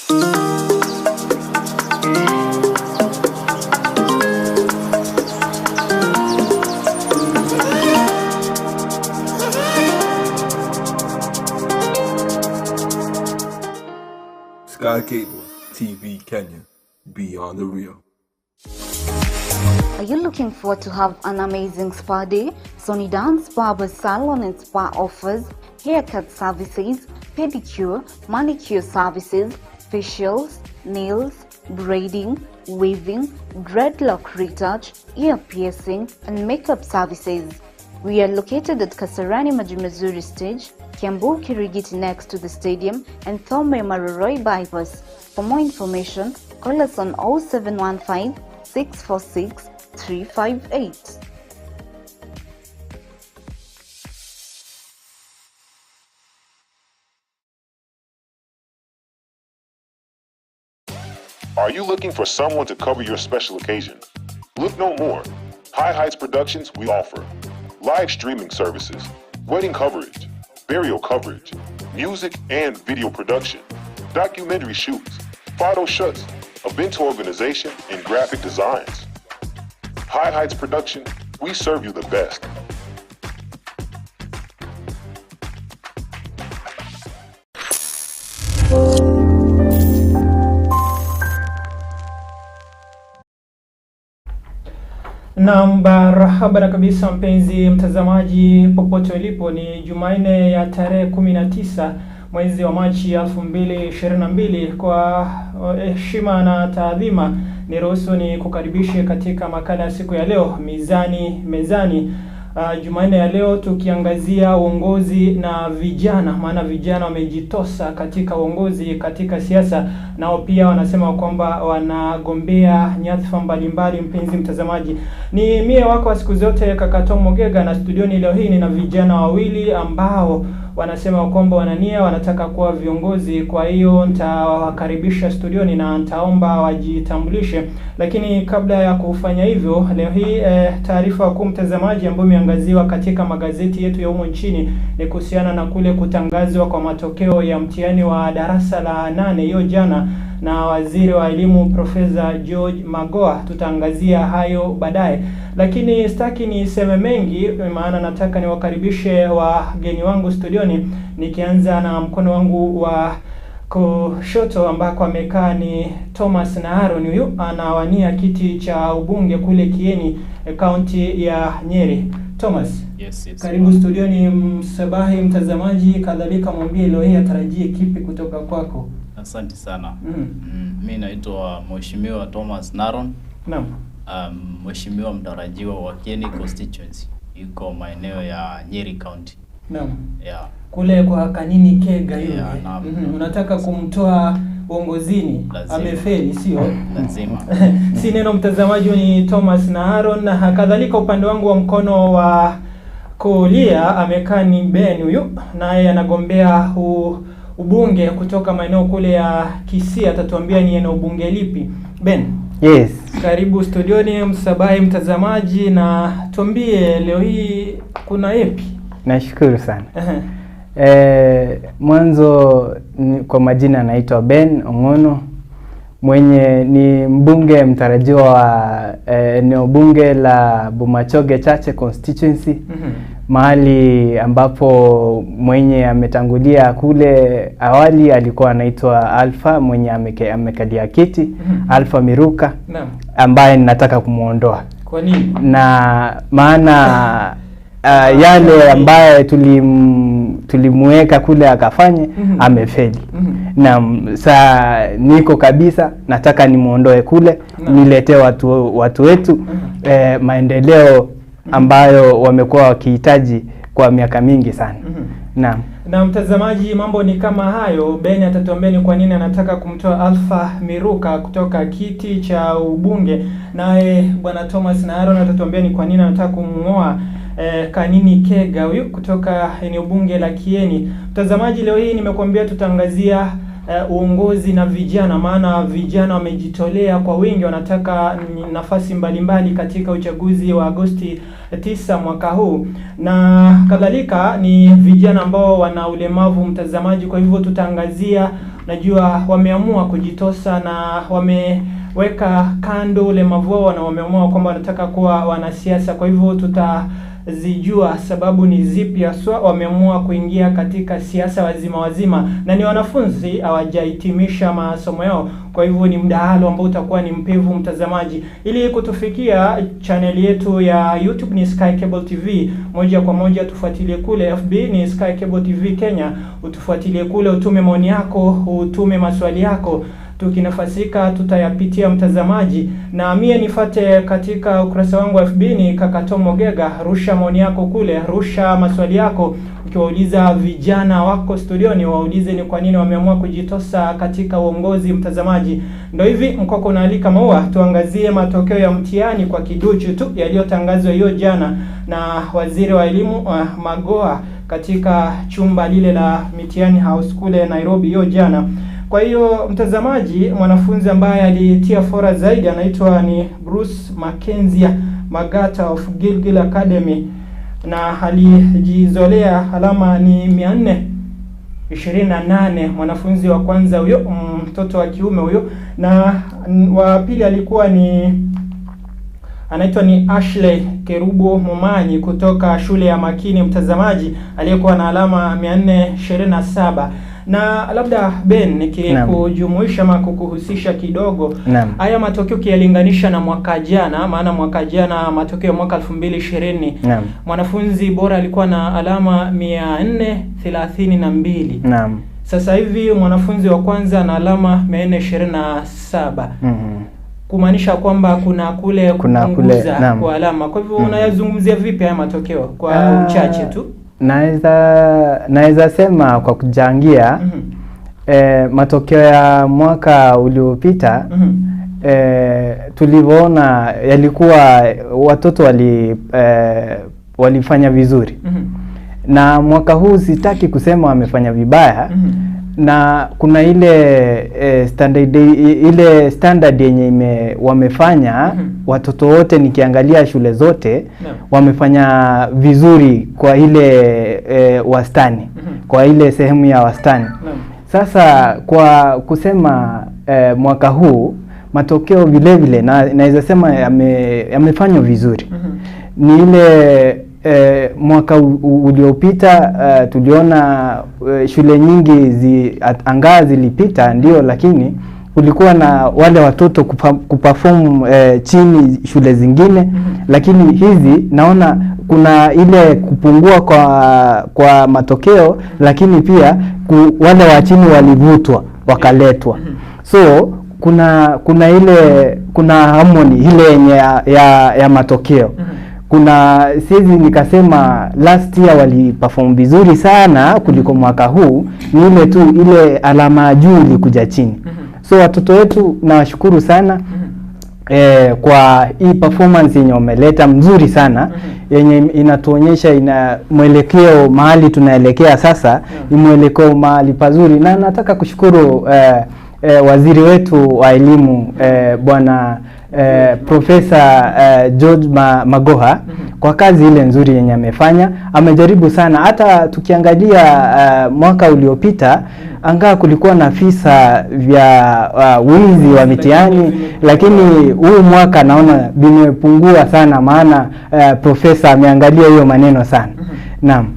Sky Cable TV Kenya, beyond the real. Are you looking forward to have an amazing spa day? Sony Dance Barber Salon and Spa offers haircut services, pedicure, manicure services, facials, nails, braiding, weaving, dreadlock retouch, ear piercing, and makeup services. We are located at Kasarani Majimazuri Stage, Kiambu Kirigiti next to the stadium, and Thome Maroroi Bypass. For more information, call us on 0715 646 358. Are you looking for someone to cover your special occasion? Look no more. High Heights Productions, we offer live streaming services, wedding coverage, burial coverage, music and video production, documentary shoots, photo shoots, event organization, and graphic designs. High Heights Production, we serve you the best. Naam, barabara kabisa mpenzi mtazamaji popote ulipo, ni Jumanne ya tarehe 19 mwezi wa Machi 2022. Kwa heshima na taadhima niruhusu ni kukaribishe katika makala ya siku ya leo, Mizani Mezani. Jumanne ya leo tukiangazia uongozi na vijana, maana vijana wamejitosa katika uongozi, katika siasa, nao pia wanasema kwamba wanagombea nyadhifa mbalimbali. Mpenzi mtazamaji, ni mie wako wa siku zote kaka Tom Mogega, na studioni leo hii nina vijana wawili ambao wanasema kwamba wanania wanataka kuwa viongozi. Kwa hiyo nitawakaribisha studioni na nitaomba wajitambulishe, lakini kabla ya kufanya hivyo, leo hii taarifa kuu mtazamaji, ambayo imeangaziwa katika magazeti yetu ya humu nchini ni kuhusiana na kule kutangazwa kwa matokeo ya mtihani wa darasa la 8 hiyo jana na waziri wa elimu Profesa George Magoha. Tutaangazia hayo baadaye, lakini sitaki niseme mengi, maana nataka niwakaribishe wageni wangu studioni, nikianza na mkono wangu wa kushoto ambako amekaa ni Thomas Naaron. Huyu anawania kiti cha ubunge kule Kieni, kaunti ya Nyeri. Thomas, Yes, yes. karibu studioni. Msabahi mtazamaji, kadhalika mwambie leo hii atarajie kipi kutoka kwako. Asante sana. Mi naitwa Mheshimiwa Thomas Naron. Naam. Mheshimiwa mtarajiwa wa Kieni constituency, yuko maeneo ya Nyeri County. Naam. Yeah. Kule kwa Kanini Kega yule. Yeah, naam. Unataka kumtoa uongozini, amefeli sio? Lazima. Si neno mtazamaji, ni Thomas Naaron. Na kadhalika upande wangu wa mkono wa kulia amekaa ni Ben, huyu naye anagombea ubunge kutoka maeneo kule ya Kisii. Atatuambia ni eneo bunge lipi. Ben. Yes. Karibu studioni, msabahi mtazamaji, na tuambie leo hii kuna yapi? Nashukuru sana. Mwanzo kwa majina naitwa Ben Ong'ono, mwenye ni mbunge mtarajiwa wa eneo bunge la Bomachoge Chache constituency. Mahali ambapo mwenye ametangulia kule awali alikuwa anaitwa Alpha, mwenye amekalia kiti, Alpha Miruka. Naam. Ambaye ninataka kumuondoa. Kwa nini? Na maana yale ambaye tulimuweka kule akafanye, amefeli. Na saa niko kabisa nataka nimuondoe kule, niletee watu wetu maendeleo ambayo wamekuwa wakihitaji kwa miaka mingi sana. Naam. Na mtazamaji, mambo ni kama hayo. Ben atatuambia ni kwa nini anataka kumtoa Alpha Miruka kutoka kiti cha ubunge, naye bwana Thomas Naaron atatuambia ni kwa nini anataka kumngoa Kanini Kega huyu kutoka eneo bunge la Kieni. Mtazamaji, leo hii nimekuambia tutaangazia uongozi na vijana, maana vijana wamejitolea kwa wingi, wanataka nafasi mbalimbali katika uchaguzi wa Agosti 9 mwaka huu, na kadhalika ni vijana ambao wana ulemavu mtazamaji. Kwa hivyo tutaangazia Najua wameamua kujitosa na wameweka kando ulemavu wao na wameamua kwamba wanataka kuwa wanasiasa. Kwa hivyo tutazijua sababu ni zipi haswa wameamua kuingia katika siasa wazima wazima, na ni wanafunzi hawajahitimisha masomo yao. Kwa hivyo ni mdahalo ambao utakuwa ni mpevu mtazamaji. Ili kutufikia chaneli yetu ya YouTube ni Sky Cable TV moja kwa moja, tufuatilie kule. FB ni Sky Cable TV Kenya, utufuatilie kule, utume maoni yako, utume maswali yako, tukinafasika tutayapitia mtazamaji. Na mie nifate katika ukurasa wangu wa FB ni Kaka Tom Ogega, rusha maoni yako kule, rusha maswali yako, ukiwauliza vijana wako studioni, waulize ni kwa nini wameamua kujitosa katika uongozi mtazamaji. Ndio hivi mkoko unaalika maua, tuangazie matokeo ya mtihani kwa kiduchu tu yaliyotangazwa hiyo jana na waziri wa elimu Magoha katika chumba lile la mitihani house kule Nairobi hiyo jana. Kwa hiyo mtazamaji, mwanafunzi ambaye alitia fora zaidi anaitwa ni Bruce Mackenzie Magata of Gilgil Academy, na alijizolea alama ni 428. Mwanafunzi wa kwanza huyo, mtoto wa kiume huyo, na wa pili alikuwa ni anaitwa ni Ashley Kerubo Momanyi kutoka shule ya Makini mtazamaji, aliyekuwa na alama 427. Na labda Ben, nikikujumuisha ama kukuhusisha kidogo, haya matokeo ukiyalinganisha na mwaka jana, maana mwaka jana matokeo ya mwaka 2020 mwanafunzi bora alikuwa na alama 432. Naam. Sasa hivi mwanafunzi wa kwanza na alama 427. Kumaanisha kwamba kuna kule kupunguza kwa alama. Kwa hivyo unayazungumzia vipi haya matokeo kwa uchache tu? Naweza sema kwa kuchangia matokeo ya mwaka uliopita, tulivyoona yalikuwa watoto walifanya vizuri. Na mwaka huu sitaki kusema wamefanya vibaya. Na kuna ile standard, ile standard yenye wamefanya watoto wote, nikiangalia shule zote wamefanya vizuri kwa ile wastani, kwa ile sehemu ya wastani. Sasa kwa kusema mwaka huu matokeo vile vile naweza sema yamefanywa vizuri. Ni ile mwaka uliopita tuliona shule nyingi angaa zilipita ndio, lakini kulikuwa na wale watoto kuperform chini shule zingine. Lakini hizi naona kuna ile kupungua kwa matokeo, lakini pia wale wa chini walivutwa wakaletwa. So kuna ile kuna harmony ile yenye ya matokeo. Kuna siwezi nikasema last year waliperform vizuri sana kuliko mwaka huu, ni ile tu ile alama juu ilikuja chini. So watoto wetu nawashukuru sana kwa hii performance yenye wameleta mzuri sana, yenye inatuonyesha ina mwelekeo mahali tunaelekea sasa, ni mwelekeo mahali pazuri. Na nataka kushukuru waziri wetu wa elimu Bwana Profesa George Magoha kwa kazi ile nzuri yenye amefanya. Amejaribu sana. Hata tukiangalia mwaka uliopita angaa kulikuwa na visa vya wizi wa mitihani, lakini huu mwaka naona vimepungua sana, maana profesa ameangalia hiyo maneno sana. Naam.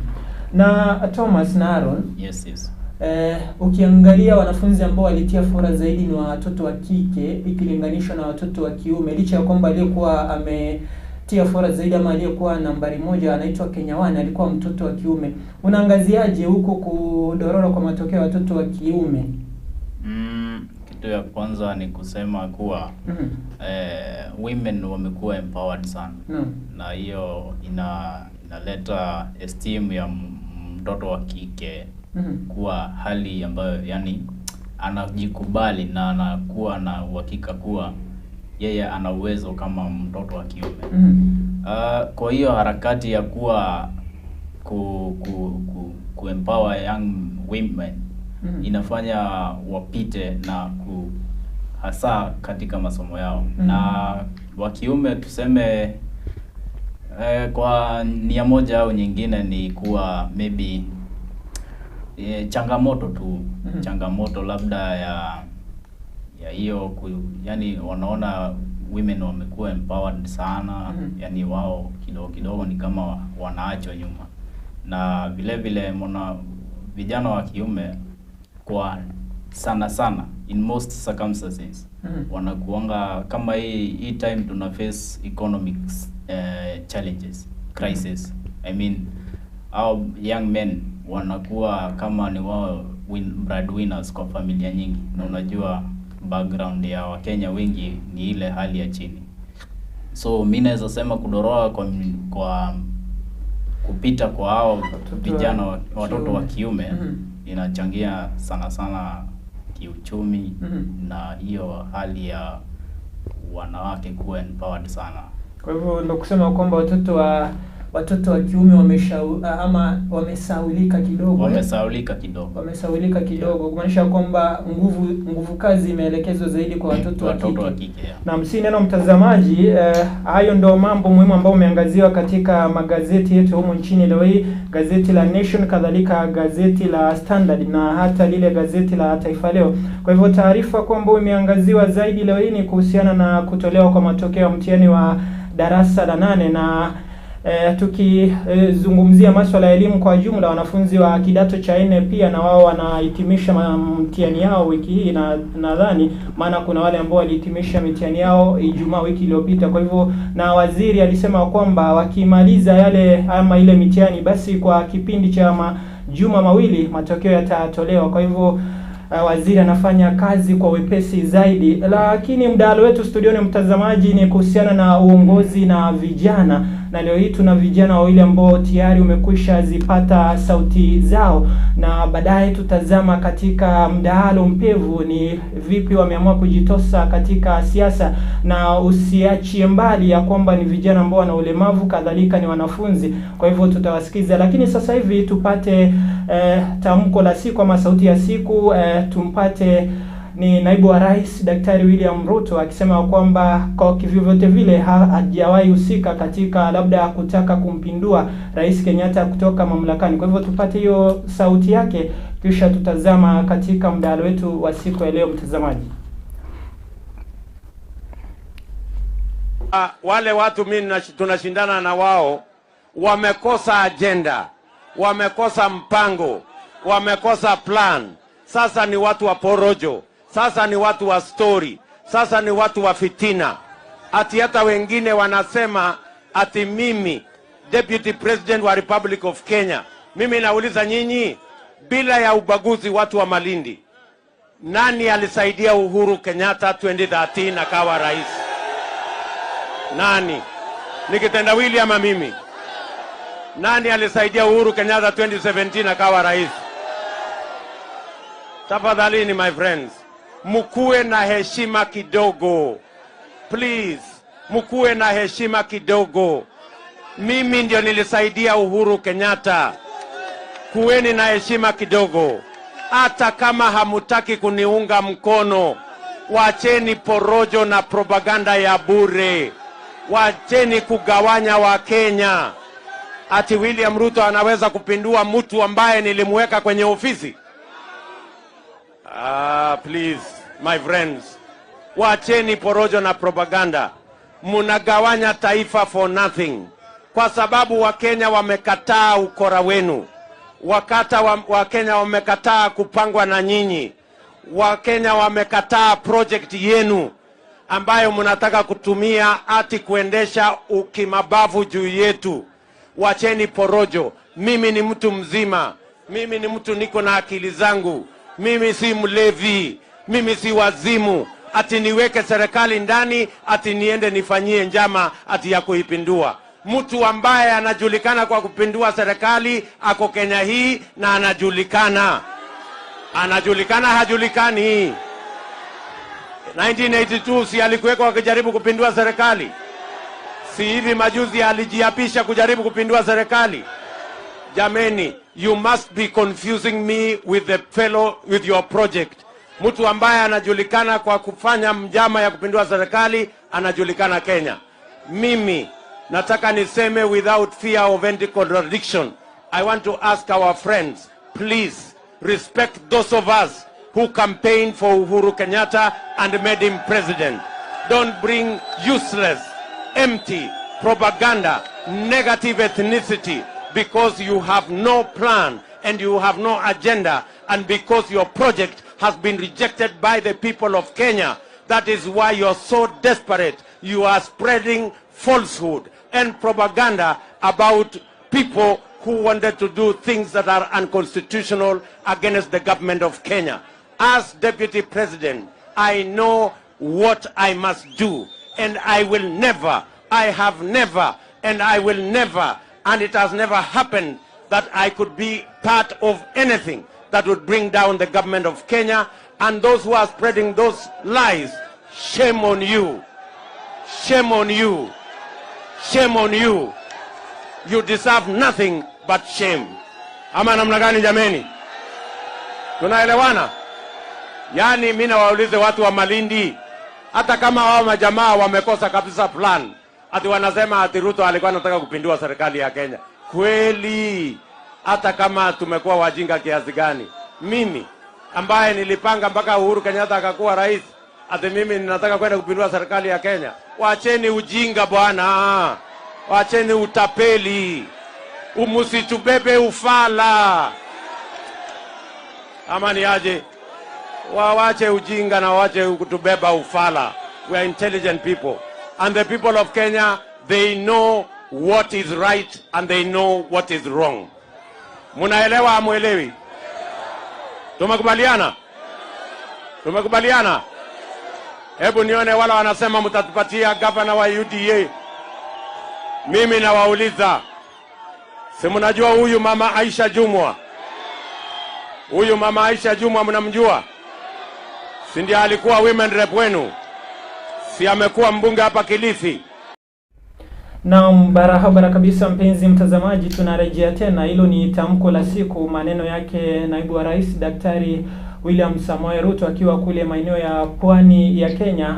Na Thomas na Aaron, yes, yes. Ukiangalia wanafunzi ambao walitia fora zaidi ni watoto wa kike ikilinganishwa na watoto wa kiume, licha ya kwamba aliyekuwa ametia fora zaidi ama aliyekuwa nambari 1 anaitwa Kenyawana alikuwa mtoto wa kiume. Unaangaziaje huko kudorora kwa matokeo ya watoto wa kiume? Kitu ya kwanza ni kusema kuwa women wamekuwa empowered sana. Na hiyo inaleta esteem ya mtoto wa kike kuwa hali ambayo yani anajikubali na anakuwa na uhakika kuwa yeye ana uwezo kama mtoto wa kiume. Kwa hiyo harakati ya kuwa ku empower young women inafanya wapite na hasa katika masomo yao. Na wa kiume tuseme kwa nia moja au nyingine ni kuwa maybe Changamoto tu, changamoto labda ya hiyo yani wanaona women wamekuwa empowered sana, yani wao kidogo kidogo ni kama wanaachwa nyuma. Na vile vile mona vijana wa kiume kwa sana sana, in most circumstances, wanakuanga kama hii time tuna face economic challenges, crisis. I mean, our young men wanakuwa kama ni wao breadwinners kwa familia nyingi, na unajua background ya Wakenya wengi ni ile hali ya chini. So mi naweza sema kudorora kwa kupita kwa hao Watoto vijana wa watoto wa kiume inachangia sana sana kiuchumi na hiyo hali ya wanawake kuwa empowered sana. Kwa hivyo ndio kusema kwamba watoto wa kiume ama wamesaulika kidogo, eh? Wamesaulika kidogo. Wamesaulika kidogo, kumaanisha kwamba nguvu kazi imeelekezwa zaidi kwa watoto wa Watoto wa kike. kike, yeah. Na si neno mtazamaji, hayo ndo mambo muhimu ambayo umeangaziwa katika magazeti yetu humu nchini leo hii, gazeti la Nation, kadhalika gazeti la Standard na hata lile gazeti la Taifa Leo. Kwa hivyo taarifa kwamba imeangaziwa zaidi leo hii ni kuhusiana na kutolewa kwa matokeo ya mtihani wa darasa la nane na tukizungumzia masuala ya elimu kwa jumla, wanafunzi wa kidato cha nne pia na wao wanahitimisha mtihani yao wiki hii, na nadhani maana kuna wale ambao walihitimisha mitihani yao Ijumaa wiki iliyopita. Kwa hivyo na waziri alisema kwamba wakimaliza yale ama ile mitihani, basi kwa kipindi cha majuma 2 matokeo yatatolewa. Kwa hivyo waziri anafanya kazi kwa wepesi zaidi, lakini mdahalo wetu studioni, mtazamaji, ni kuhusiana na uongozi na vijana, na leo hii tuna vijana wawili ambao tayari umekwisha zipata sauti zao, na baadaye tutazama katika mdahalo mpevu ni vipi wameamua kujitosa katika siasa, na usiachie mbali ya kwamba ni vijana ambao wana ulemavu, kadhalika ni wanafunzi. Kwa hivyo tutawasikiza, lakini sasa hivi tupate tamko la siku ama sauti ya siku, tumpate ni naibu wa rais Daktari William Ruto akisema kwamba kwa kivyovyote vile hajawahi husika katika labda kutaka kumpindua Rais Kenyatta kutoka mamlakani. Kwa hivyo tupate hiyo sauti yake, kisha tutazama katika mdahalo wetu wa siku ya leo, mtazamaji. Wale watu mimi tunashindana na wao wamekosa agenda, wamekosa mpango, wamekosa plan. Sasa ni watu wa porojo, sasa ni watu wa story, sasa ni watu wa fitina. Ati hata wengine wanasema ati mimi Deputy President wa Republic of Kenya. Mimi nauliza nyinyi, bila ya ubaguzi, watu wa Malindi, nani alisaidia Uhuru Kenyatta 2013 akawa rais? Nani? Ni kitendawili ama mimi? Nani alisaidia Uhuru Kenyatta 2017 akawa rais? Tafadhalini my friends, mkuwe na heshima kidogo. Please, mkuwe na heshima kidogo. Mimi ndio nilisaidia Uhuru Kenyatta. Kuweni na heshima kidogo. Hata kama hamutaki kuniunga mkono, wacheni porojo na propaganda ya bure. Wacheni kugawanya Wakenya. Ati William Ruto anaweza kupindua mtu ambaye nilimweka kwenye ofisi? Ah, please my friends, wacheni porojo na propaganda. Munagawanya taifa for nothing, kwa sababu Wakenya wamekataa ukora wenu. Wakenya wamekataa kupangwa na nyinyi. Wakenya wamekataa project yenu ambayo mnataka kutumia ati kuendesha ukimabavu juu yetu. Wacheni porojo. Mimi ni mtu mzima, mimi ni mtu niko na akili zangu, mimi si mlevi, mimi si wazimu ati niweke serikali ndani ati niende nifanyie njama ati ya kuipindua. Mtu ambaye anajulikana kwa kupindua serikali ako Kenya hii na anajulikana, anajulikana, hajulikani? 1982 si alikuwekwa wakijaribu kupindua serikali? Si hivi majuzi alijiapisha kujaribu kupindua serikali? Jameni, you must be confusing me with the fellow with your project. Mtu ambaye anajulikana kwa kufanya njama ya kupindua serikali anajulikana Kenya. Mimi nataka niseme without fear of any contradiction. I want to ask our friends, please. Respect those of us who campaigned for Uhuru Kenyatta and made him president. Don't bring useless, empty propaganda, negative ethnicity, because you have no plan and you have no agenda, and because your project has been rejected by the people of Kenya. That is why you're so desperate. You are spreading falsehood and propaganda about people who wanted to do things that are unconstitutional against the government of Kenya. As deputy president, I know what I must do, and I will never, I have never, and I will never, and it has never happened that I could be part of anything that would bring down the government of Kenya. And those who are spreading those lies, shame on you. Shame on you. Shame on you. You deserve nothing but shame. Ama namna gani jameni? Tunaelewana? Yaani mimi nawaulize watu wa Malindi, hata kama wao majamaa wamekosa kabisa plan, ati wanasema ati Ruto alikuwa anataka kupindua serikali ya Kenya. Kweli, hata kama tumekuwa wajinga kiasi gani, mimi ambaye nilipanga mpaka Uhuru Kenyatta akakuwa rais, ati mimi ninataka kwenda kupindua serikali ya Kenya? Wacheni ujinga bwana, wacheni utapeli, msitubebe ufala. Ama ni aje? Wawache ujinga na wawache kutubeba ufala. We are intelligent people. And the people of Kenya, they know what is right and they know what is wrong. Munaelewa hamuelewi? Tumekubaliana? Tumekubaliana? Hebu nione wala wanasema mtatupatia gavana wa UDA. Mimi nawauliza, si mnajua huyu mama Aisha Jumwa? Huyu mama Aisha Jumwa mnamjua? Si ndiye alikuwa women rep wenu? Si amekuwa mbunge hapa Kilifi? Naam, barabara kabisa mpenzi mtazamaji, tunarejea tena. Hilo ni tamko la siku, maneno yake naibu wa rais Daktari William Samoei Ruto akiwa kule maeneo ya pwani ya Kenya.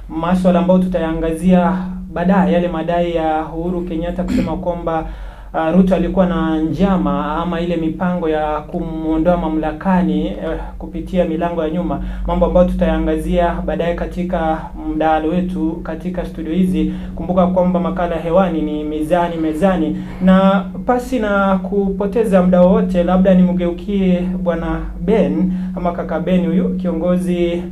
Maswala ambayo tutayaangazia baadaye, yale madai ya Uhuru Kenyatta kusema kwamba Ruto alikuwa na njama ama ile mipango ya kumwondoa mamlakani kupitia milango ya nyuma, mambo ambayo tutayaangazia baadaye katika mdahalo wetu katika studio hizi. Kumbuka kwamba makala hewani ni Mizani Mezani, na pasi na kupoteza muda wowote, labda nimgeukie Bwana Ben ama kaka Ben, huyu kiongozi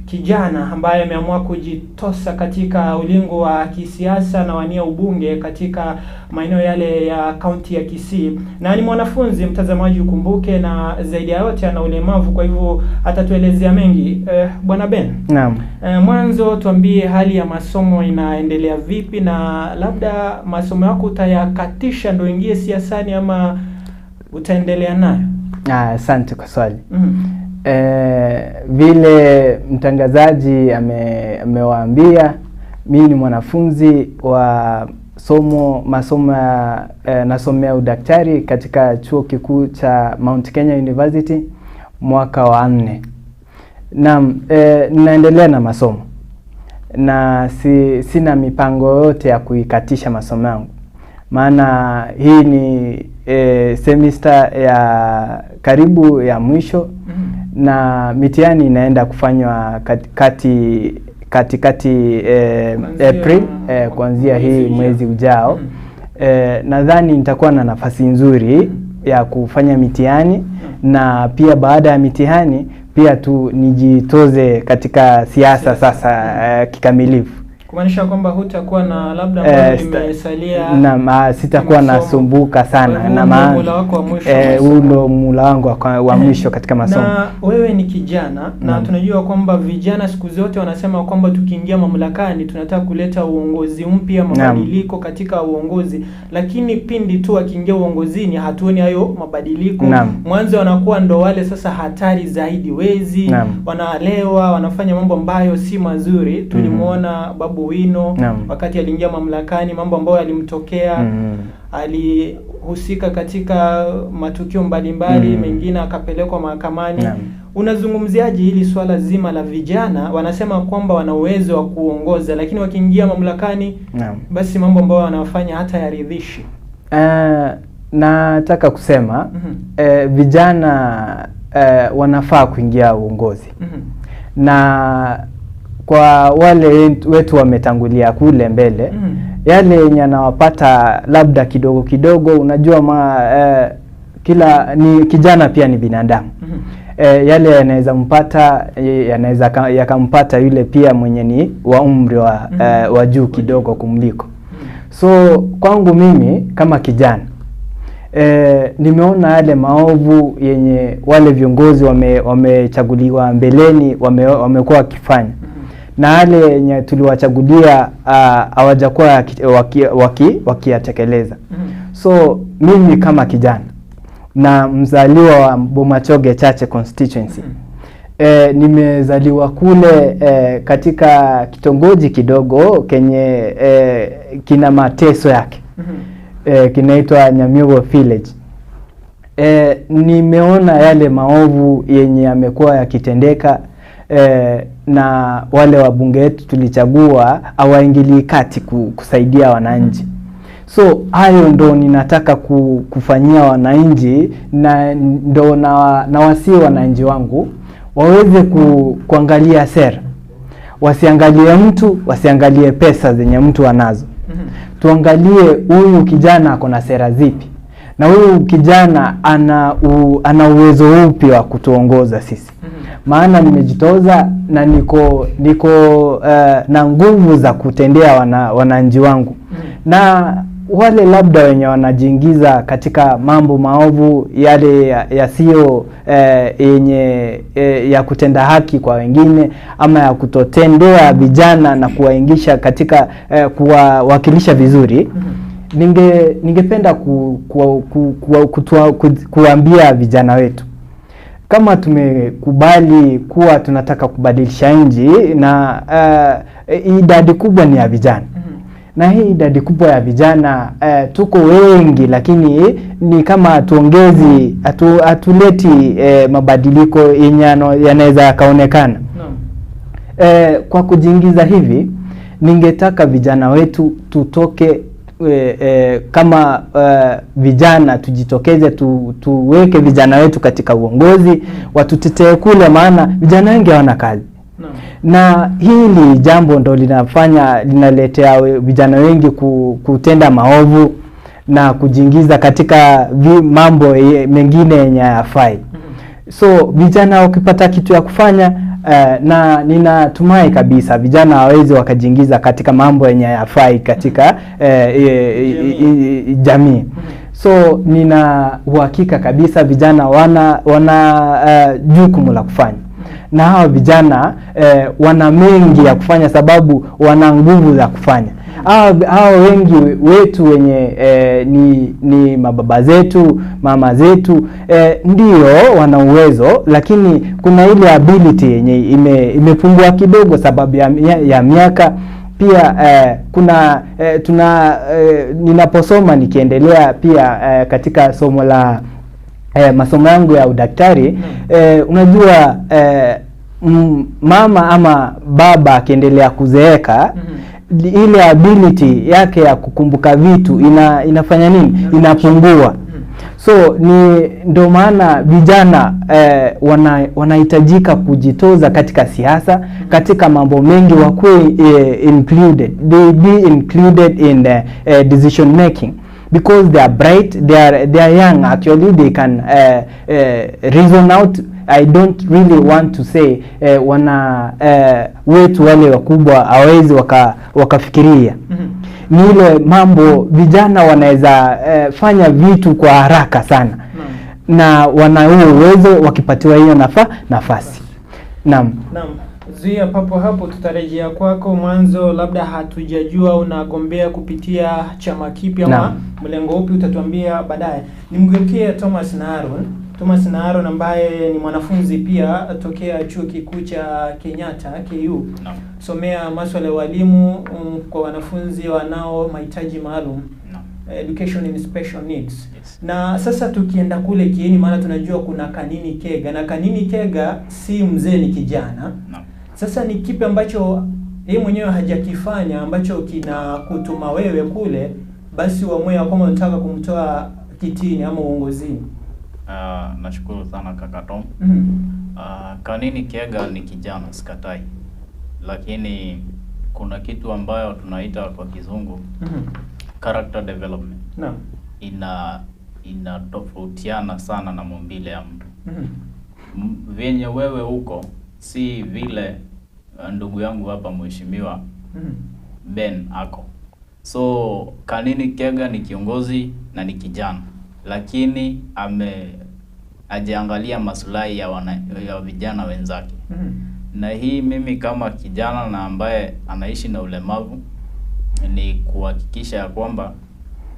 kijana ambaye ameamua kujitosa katika ulingo wa kisiasa na wania ubunge katika maeneo yale ya kaunti ya Kisii, na ni mwanafunzi mtazamaji, ukumbuke, na zaidi ya yote ana ulemavu, kwa hivyo atatuelezea mengi. Bwana Ben. Naam. Mwanzo tuambie hali ya masomo inaendelea vipi, na labda masomo yako utayakatisha ndio ingie siasani ama utaendelea nayo? Asante kwa swali. Vile mtangazaji amewaambia, mimi ni mwanafunzi wa masomo ya nasomea udaktari katika chuo kikuu cha Mount Kenya University mwaka wa 4. Naam, ninaendelea na masomo na sina mipango yote ya kuikatisha masomo yangu, maana hii ni semester ya karibu ya mwisho na mitihani inaenda kufanywa kati April, kuanzia hii mwezi ujao. Nadhani nitakuwa na nafasi nzuri ya kufanya mitihani, na pia baada ya mitihani pia tu nijitoze katika siasa sasa kikamilifu. Kumaanisha kwamba hutakuwa na labda imesalia. Naam, sitakuwa nasumbuka sana, na maana huu ndio muhula wangu wa mwisho katika masomo. Na wewe ni kijana na tunajua kwamba vijana siku zote wanasema kwamba tukiingia mamlakani tunataka kuleta uongozi mpya, mabadiliko katika uongozi, lakini pindi tu akiingia uongozini hatuoni hayo mabadiliko. Mwanzo wanakuwa ndo wale sasa hatari zaidi, wezi, wanalewa, wanafanya mambo ambayo si mazuri. Tulimuona Babu Wino wakati aliingia mamlakani, mambo ambayo yalimtokea. Alihusika katika matukio mbalimbali, mengine akapelekwa mahakamani. Unazungumziaje hili swala zima la vijana wanasema kwamba wana uwezo wa kuongoza, lakini wakiingia mamlakani basi mambo ambayo wanafanya hata yaridhishi? Nataka kusema vijana wanafaa kuingia uongozi. Na kwa wale wetu wametangulia kule mbele, yale yenye anawapata labda kidogo kidogo, unajua kila ni kijana pia ni binadamu. Yale yanaweza mpata, yanaweza yakampata yule pia mwenye ni wa umri wa juu kidogo kumliko. So kwangu mimi kama kijana, nimeona yale maovu yenye wale viongozi wamechaguliwa mbeleni wamekuwa wakifanya, na yale yenye tuliwachagulia hawajakuwa wakiyatekeleza. So mimi kama kijana na mzaliwa wa Bomachoge Chache constituency, nimezaliwa kule katika kitongoji kidogo kenye kina mateso yake, kinaitwa Nyamiogo Village. Nimeona yale maovu yenye yamekuwa yakitendeka, na wale wabunge wetu tulichagua hawaingilii kati kusaidia wananchi. So hayo ndo ninataka kufanyia wananchi, na ndo na wasi wananchi wangu waweze kuangalia sera, wasiangalie mtu, wasiangalie pesa zenye mtu anazo. Tuangalie huyu kijana ako na sera zipi, na huyu kijana ana uwezo upi wa kutuongoza sisi. Maana nimejitoza na niko na nguvu za kutendea wananchi wangu. Na wale labda wenye wanajiingiza katika mambo maovu yale yasiyo yenye ya kutenda haki kwa wengine, ama ya kutotendea vijana na kuwaingisha katika kuwawakilisha vizuri, ningependa kuambia vijana wetu, kama tumekubali kuwa tunataka kubadilisha nchi, na idadi kubwa ni ya vijana, na hii idadi kubwa ya vijana tuko wengi, lakini ni kama hatuongezi, hatuleti mabadiliko yenye yanaweza yakaonekana. Kwa kujiingiza hivi, ningetaka vijana wetu tutoke kama vijana tujitokeze, tuweke vijana wetu katika uongozi, watutetee kule, maana vijana wengi hawana kazi. Na hili jambo ndo linafanya linaletea vijana wengi kutenda maovu na kujiingiza katika mambo mengine yenye hayafai. So vijana wakipata kitu ya kufanya, na ninatumai kabisa vijana hawawezi wakajiingiza katika mambo yenye hayafai katika jamii. So nina uhakika kabisa vijana wana jukumu la kufanya, na hawa vijana wana mengi ya kufanya sababu wana nguvu za kufanya. Hawa wengi wetu wenye ni mababa zetu, mama zetu, ndio wana uwezo, lakini kuna ile ability yenye imepungua kidogo sababu ya miaka. Pia kuna ninaposoma nikiendelea pia katika somo la masomo yangu ya udaktari, unajua mama ama baba akiendelea kuzeeka, ile ability yake ya kukumbuka vitu inafanya nini? Inapungua. So ni ndo maana vijana wanahitajika kujitoza katika siasa, katika mambo mengi, wakuwe included. They be included in decision making because they are bright, they are young, actually they can reason out. I don't really want to say wana wetu wale wakubwa hawezi wakafikiria. Ni ile mambo vijana wanaweza fanya vitu kwa haraka sana, na wana huo uwezo wakipatiwa hiyo nafasi. Naam. Naam. Zuia papo hapo, tutarejea kwako. Mwanzo labda hatujajua unagombea kupitia chama kipi ama mlengo upi, utatuambia baadaye. Nimgeukie Thomas Naaron. Thomas Naaron ambaye ni mwanafunzi pia tokea Chuo Kikuu cha Kenyatta KU. Somea masuala ya walimu kwa wanafunzi wanao mahitaji maalum. Education in special needs. Yes. Na sasa tukienda kule kiini, maana tunajua kuna Kanini Kega, na Kanini Kega si mzee, ni kijana. Sasa ni kipi ambacho yeye mwenyewe hajakifanya ambacho kinakutuma wewe kule basi uamue kama unataka kumtoa kitini ama uongozini? Nashukuru sana kaka Tom. Kanini Kega ni kijana, sikatai, lakini kuna kitu ambayo tunaita kwa kizungu character development. Inatofautiana sana na maumbile ya mtu. Venye wewe huko si vile ndugu yangu hapa mheshimiwa Ben ako. So Kanini Kega ni kiongozi na ni kijana, lakini ajiangalia maslahi ya vijana wenzake. Na hii mimi kama kijana na ambaye anaishi na ulemavu ni kuhakikisha ya kwamba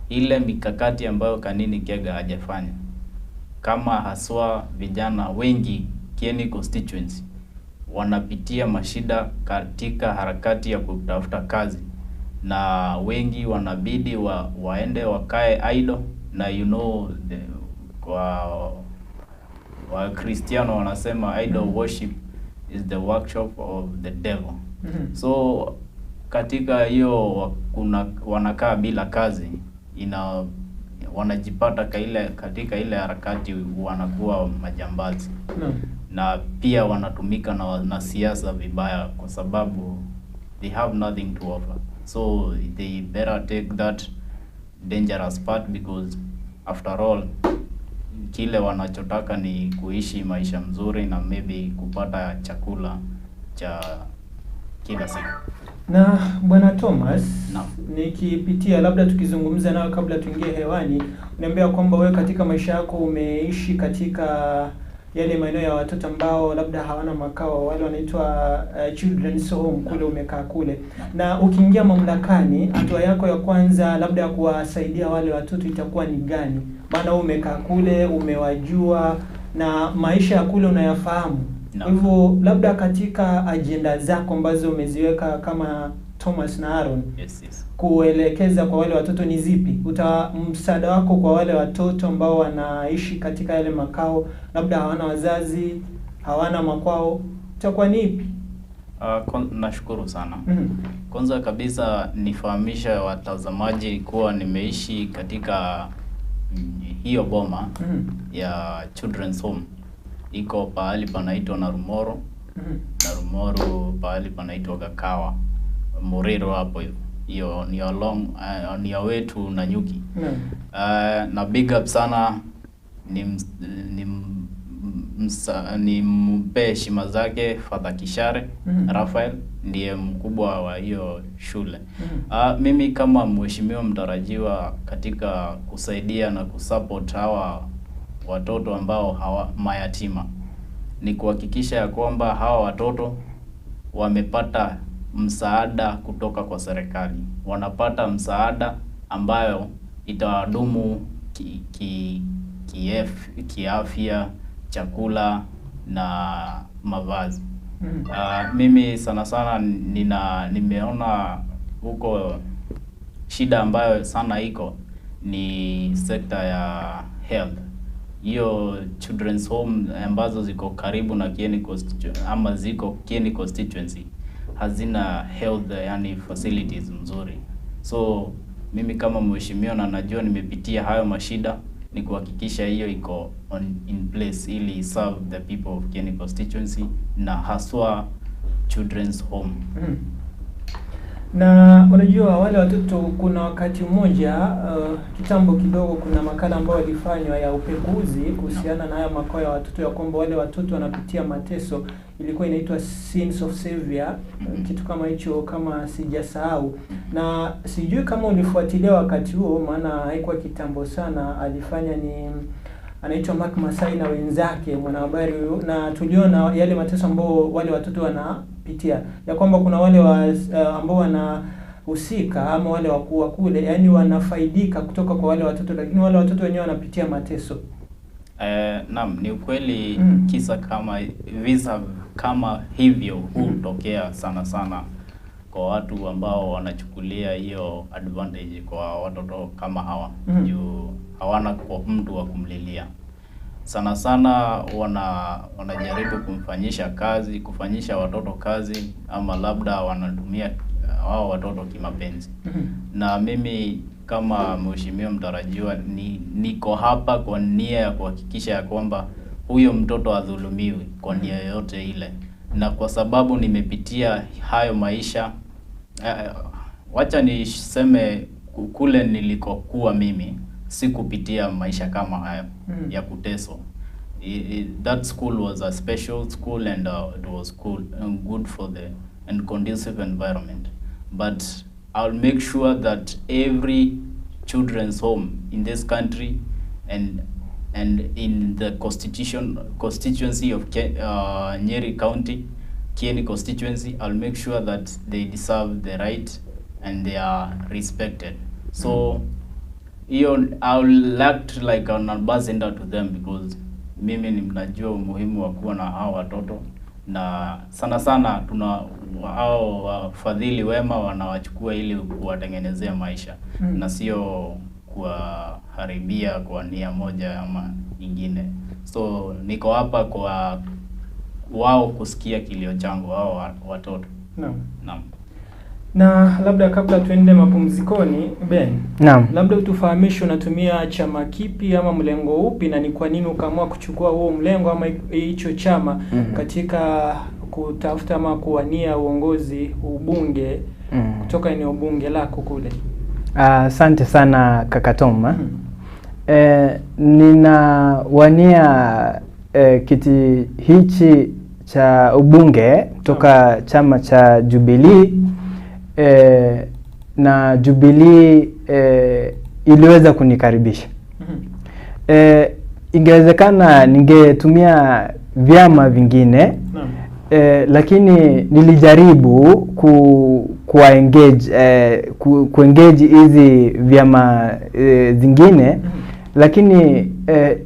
ile mikakati ambayo Kanini Kega hajafanya, kama haswa vijana wengi Kieni constituency wanapitia mashida katika harakati ya kutafuta kazi, na wengi wanabidi waende wakae idle, na you know kwa Wakristiano wanasema idol worship is the workshop of the devil. So katika hiyo kuna wanakaa bila kazi, wanajipata katika ile harakati wanakuwa majambazi. Na pia wanatumika na wanasiasa vibaya kwa sababu they have nothing to offer. So they better take that dangerous part because after all kile wanachotaka ni kuishi maisha mzuri na maybe kupata chakula cha kila siku. Na Bwana Thomas, nikipitia labda tukizungumza nawe kabla tuingie hewani, uniambia kwamba wewe katika maisha yako umeishi katika yale maeneo ya watoto ambao labda hawana makao, wale wanaitwa children's home, kule umekaa kule. Na ukiingia mamlakani, hatua yako ya kwanza labda ya kuwasaidia wale watoto itakuwa ni gani? Maana umekaa kule, umewajua na maisha ya kule unayafahamu. Hivyo labda katika agenda zako ambazo umeziweka kama Thomas na Aaron, yes, kuelekeza kwa wale watoto ni zipi? Msaada wako kwa wale watoto ambao wanaishi katika yale makao, labda hawana wazazi, hawana makwao, itakuwa ni ipi? Nashukuru sana. Kwanza kabisa nifahamisha watazamaji kuwa nimeishi katika hiyo boma ya Children's Home. Iko pahali panaitwa Narumoru. Narumoru pahali panaitwa Gakawa, Muriro hapo hivyo. Hiyo ni along ni wetu na Nyuki. Na big up sana, ni mpe heshima zake Father Kishare Raphael ndiye mkubwa wa hiyo shule. Mimi kama mheshimiwa mtarajiwa katika kusaidia na kusupport hawa watoto ambao hawa mayatima, ni kuhakikisha ya kwamba hawa watoto wamepata msaada kutoka kwa serikali, wanapata msaada ambayo itawadumu kiafya, chakula na mavazi. Mimi sana sana nimeona huko shida ambayo sana iko ni sekta ya health. Hiyo children's home ambazo ziko karibu na Kieni constituency ama ziko Kieni constituency hazina health, yani facilities mzuri. So mimi kama mheshimiwa na najua nimepitia hayo mashida, ni kuhakikisha hiyo iko in place ili serve the people of Kieni constituency na haswa children's home. Na unajua wale watoto, kuna wakati mmoja kitambo kidogo, kuna makala ambayo walifanywa ya upekuzi kuhusiana na haya makao ya watoto, ya kwamba wale watoto wanapitia mateso. Ilikuwa inaitwa Sins of Savior, kitu kama hicho kama sijasahau. Na sijui kama ulifuatilia wakati huo, maana haikuwa kitambo sana. Alifanya ni anaitwa Mark Masai na wenzake, mwanahabari huyu, na tuliona yale mateso ambao wale watoto wanapitia, ya kwamba kuna wale ambao wanahusika ama wale wakuu kule, yani wanafaidika kutoka kwa wale watoto, lakini wale watoto wenyewe wanapitia mateso. Naam, ni ukweli. Kisa kama visa kama hivyo hutokea sana sana kwa watu ambao wanachukulia hiyo advantage kwa watoto kama hawa, juu hawana kwa mtu wa kumlilia. Sana sana wanajaribu kumfanyisha kazi, kufanyisha watoto kazi, ama labda wanatumia hao watoto kimapenzi. Na mimi kama mheshimiwa mtarajiwa niko hapa kwa nia ya kuhakikisha ya kwamba huyo mtoto adhulumiwi kwa nia yoyote ile, na kwa sababu nimepitia hayo maisha. Wacha niseme kule nilikokuwa mimi sikupitia maisha kama hayo ya kuteswa. That school was a special school and it was cool and good for the and conducive environment, but I'll make sure that every children's home in this country and in the constituency of Nyeri County, Kieni constituency, I'll make sure that they deserve the right and they are respected. So I'll act like an ambassador to them, because mimi ni mnajua umuhimu wa kuwa na hao watoto, na sana sana tuna hao wafadhili wema wanawachukua ili kuwatengenezea maisha na sio kuwaharibia kwa nia moja ama nyingine. So niko hapa kwa wao kusikia kilio changu, hao watoto. Naam. Naam. Na labda kabla tuende mapumzikoni, Ben. Naam. Labda utufahamishe unatumia chama kipi ama mlengo upi, na ni kwa nini ukaamua kuchukua huo mlengo ama hicho chama katika kutafuta ama kuwania uongozi ubunge kutoka eneo bunge lako kule? Asante sana kaka Tom. Ninawania kiti hichi cha ubunge kutoka chama cha Jubilee. Na Jubilee iliweza kunikaribisha. Ingewezekana ningetumia vyama vingine, lakini nilijaribu kuengage hizi vyama zingine, lakini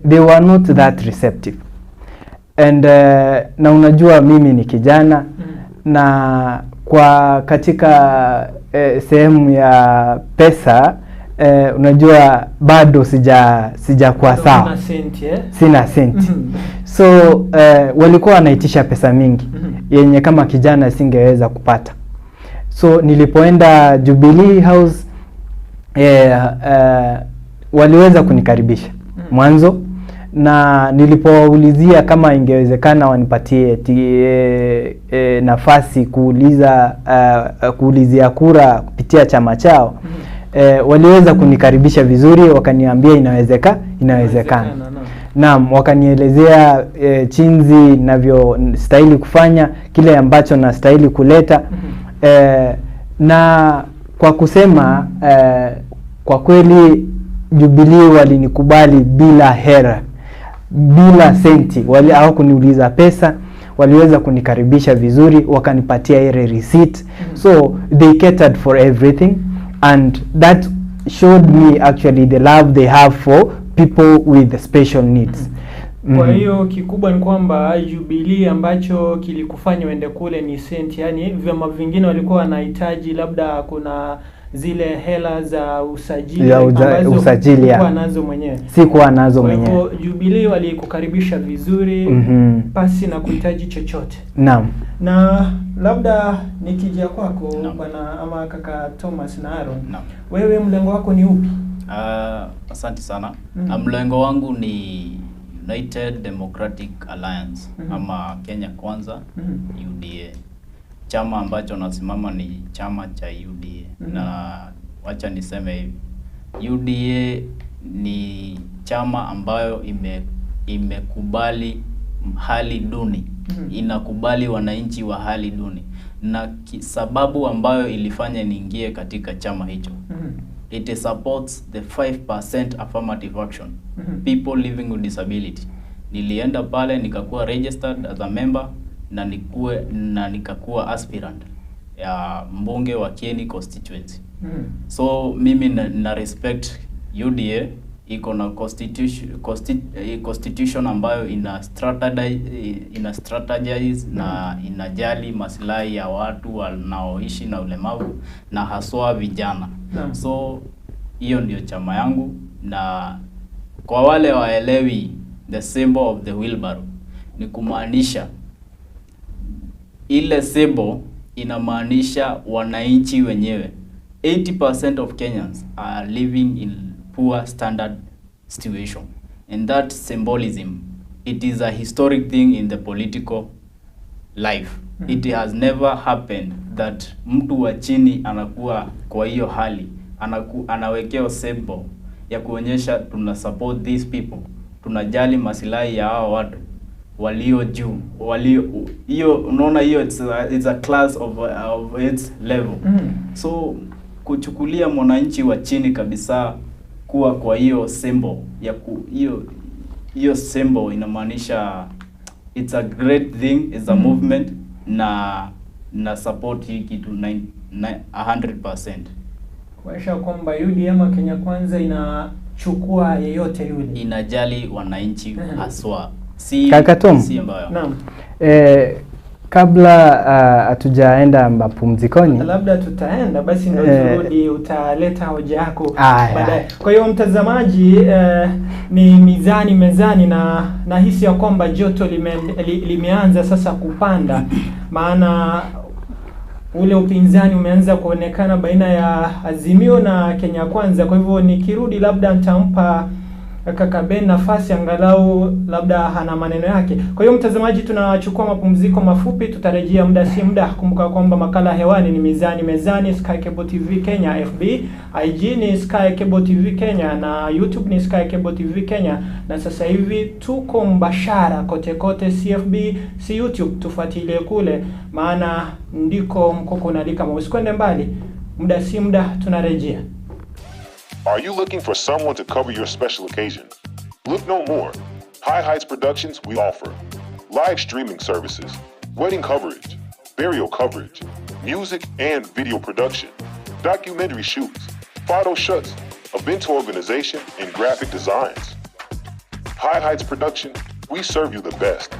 they were not that receptive. And na unajua mimi ni kijana, na kwa katika sehemu ya pesa, unajua bado sijakuwa sawa. Sina senti. So walikuwa wanaitisha pesa mingi yenye kama kijana singeweza kupata. So nilipoenda Jubilee House, waliweza kunikaribisha mwanzo, na nilipoulizia kama ingewezekana wanipatie nafasi kuulizia kura kupitia chama chao, waliweza kunikaribisha vizuri, wakaniambia inawezekana. Naam, wakanielezea chinzi ninavyostahili kufanya, kile ambacho nastahili kuleta. Na kwa kusema kwa kweli Jubilee walinikubali bila hera, bila senti, hawakuniuliza pesa, waliweza kunikaribisha vizuri, wakanipatia ile receipt. So they catered for everything, and that showed me actually the love they have for people with special needs. Kwa hiyo kikubwa ni kwamba Jubilee ambacho kilikufanya uende kule ni senti, yani vyama vingine walikuwa wanahitaji labda kuna zile hela za usajili ambazo sikuwa nazo mwenyewe. Sikuwa nazo mwenyewe. Kwa hiyo Jubilee walikukaribisha vizuri pasi na kuhitaji chochote. Naam. Na labda nikija kwako bwana ama kaka Thomas na Aaron. Naam. Wewe mlengo wako ni upi? Asante sana. Mlengo wangu ni United Democratic Alliance ama Kenya Kwanza, UDA. Chama ambacho nasimama ni chama cha UDA. Na wacha niseme hivi, UDA ni chama ambayo imekubali hali duni. Inakubali wananchi wa hali duni. Na sababu ambayo ilifanya niingie katika chama hicho, it supports the 5% affirmative action, people living with disability. Nilienda pale nikakuwa registered as a member na nikakuwa aspirant ya mbunge wa Kieni constituency. So mimi na respect UDA, iko na constitution ambayo ina strategize na inajali maslahi ya watu wanaoishi na ulemavu na haswa vijana. So hiyo ndio chama yangu. Na kwa wale waelewi the symbol of the wheelbarrow, ni kumaanisha ile symbol inamaanisha wananchi wenyewe. 80% of Kenyans are living in poor standard situation, and that symbolism, it is a historic thing in the political life. It has never happened that mtu wa chini anakuwa kwa hiyo hali, anawekewa symbol ya kuonyesha tuna support these people, tunajali masilahi ya hawa watu walio juu, walio hiyo. Unaona hiyo it's a class of its level. So kuchukulia mwananchi wa chini kabisa kuwa kwa hiyo symbol ya hiyo symbol inamaanisha it's a great thing, it's a movement, na support hii kitu 100%. Kuonyesha kwamba UDM Kenya Kwanza inachukua yeyote yule, inajali wananchi haswa. Si Kaka Tom. Si ambayo. Naam. Kabla hatujaenda mapumzikoni, labda tutaenda basi ndio turudi, utaleta hoja yako baadaye. Kwa hiyo mtazamaji, ni Mizani Mezani, na nahisi ya kwamba joto limeanza sasa kupanda, maana ule upinzani umeanza kuonekana baina ya Azimio na Kenya Kwanza. Kwa hivyo nikirudi labda nitampa kaka Ben nafasi angalau labda hana maneno yake. Kwa hiyo mtazamaji, tunachukua mapumziko mafupi, tutarejea muda si muda. Kumbuka kwamba makala hewani ni Mizani Mezani, Sky Cable TV Kenya, FB, IG ni Sky Cable TV Kenya na YouTube ni Sky Cable TV Kenya, na sasa hivi tuko mbashara kote kote, CFB si YouTube, tufuatilie kule, maana ndiko mkoko unalika. Usikwende mbali, muda si muda tunarejea. Are you looking for someone to cover your special occasion? Look no more. High Heights Productions, we offer live streaming services, wedding coverage, burial coverage, music and video production, documentary shoots, photo shoots, event organization, and graphic designs. High Heights Production, we serve you the best.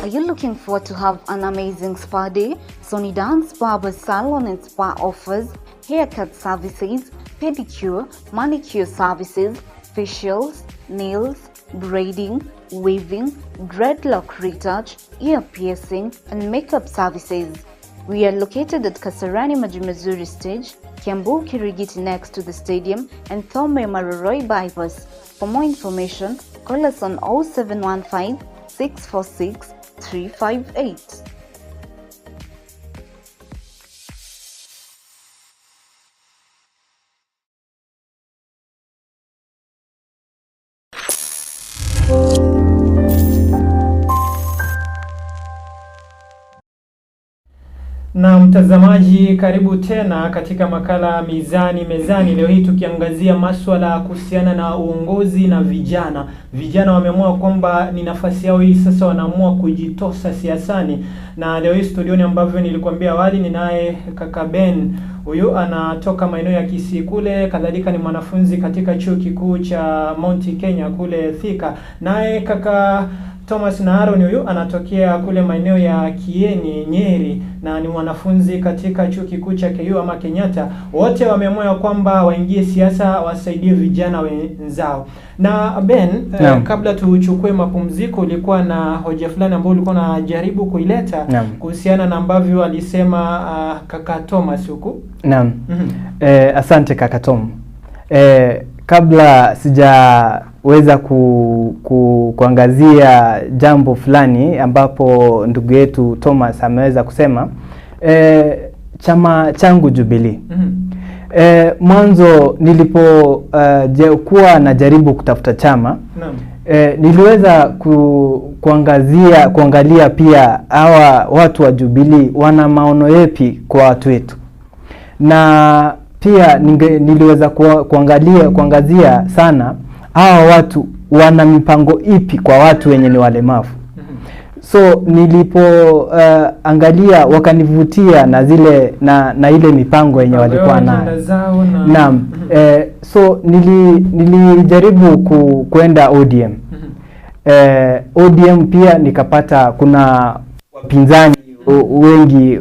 Are you looking forward to have an amazing spa day? Sony Dance Barber Salon and Spa offers haircut services, pedicure, manicure services, facials, nails, braiding, weaving, dreadlock retouch, ear piercing, and makeup services. We are located at Kasarani Majumazuri Stage, Kiambu Kirigiti next to the stadium, and Thome Maroroi Bypass. For more information, call us on 0715 646 358. Na mtazamaji, karibu tena katika makala Mizani Mezani. Leo hii tukiangazia masuala kuhusiana na uongozi na vijana. Vijana wameamua kwamba ni nafasi yao hii sasa, wanaamua kujitosa siasani. Na leo hii studioni, ambavyo nilikwambia awali, ninaye kaka Ben. Huyu anatoka maeneo ya Kisii kule, kadhalika ni mwanafunzi katika chuo kikuu cha Mount Kenya kule Thika. Naye kaka Thomas Naaron huyu anatokea kule maeneo ya Kieni, Nyeri, na ni mwanafunzi katika chuo kikuu cha KU ama Kenyatta. Wote wameamua kwamba waingie siasa, wasaidie vijana wenzao. Na Ben, kabla tuchukue mapumziko, ulikuwa na hoja fulani ambayo ulikuwa unajaribu kuileta kuhusiana na ambavyo alisema kaka Thomas huku. Naam. Asante kaka Tom. Kabla sijaweza kuangazia jambo fulani ambapo ndugu yetu Thomas ameweza kusema, chama changu Jubilee. Mwanzo nilipo kuwa najaribu kutafuta chama, niliweza kuangalia pia hawa watu wa Jubilee wana maono yapi kwa watu wetu, na pia niliweza kuangazia sana hawa watu wana mipango ipi kwa watu wenye ni walemavu. So nilipo angalia wakanivutia na zile na ile mipango yenye walikuwa nayo. Naam. So nilijaribu kwenda ODM. ODM pia nikapata kuna wapinzani wengi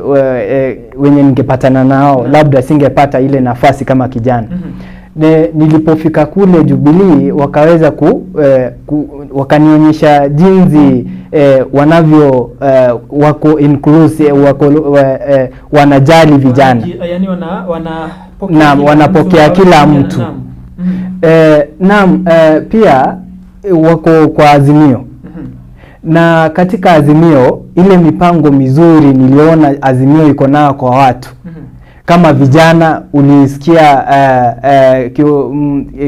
wenye ningepatana nao, labda singepata ile nafasi kama kijana. Nilipofika kule Jubilee wakaweza wakanionyesha jinsi wanavyo wako inclusive, wako wanajali vijana. Yaani wanapokea Naam, kila wanapokea mtu, kila vijana, mtu. Naam. Naam, pia wako kwa Azimio. Na katika Azimio ile mipango mizuri niliona Azimio iko nayo kwa watu. Kama vijana ulisikia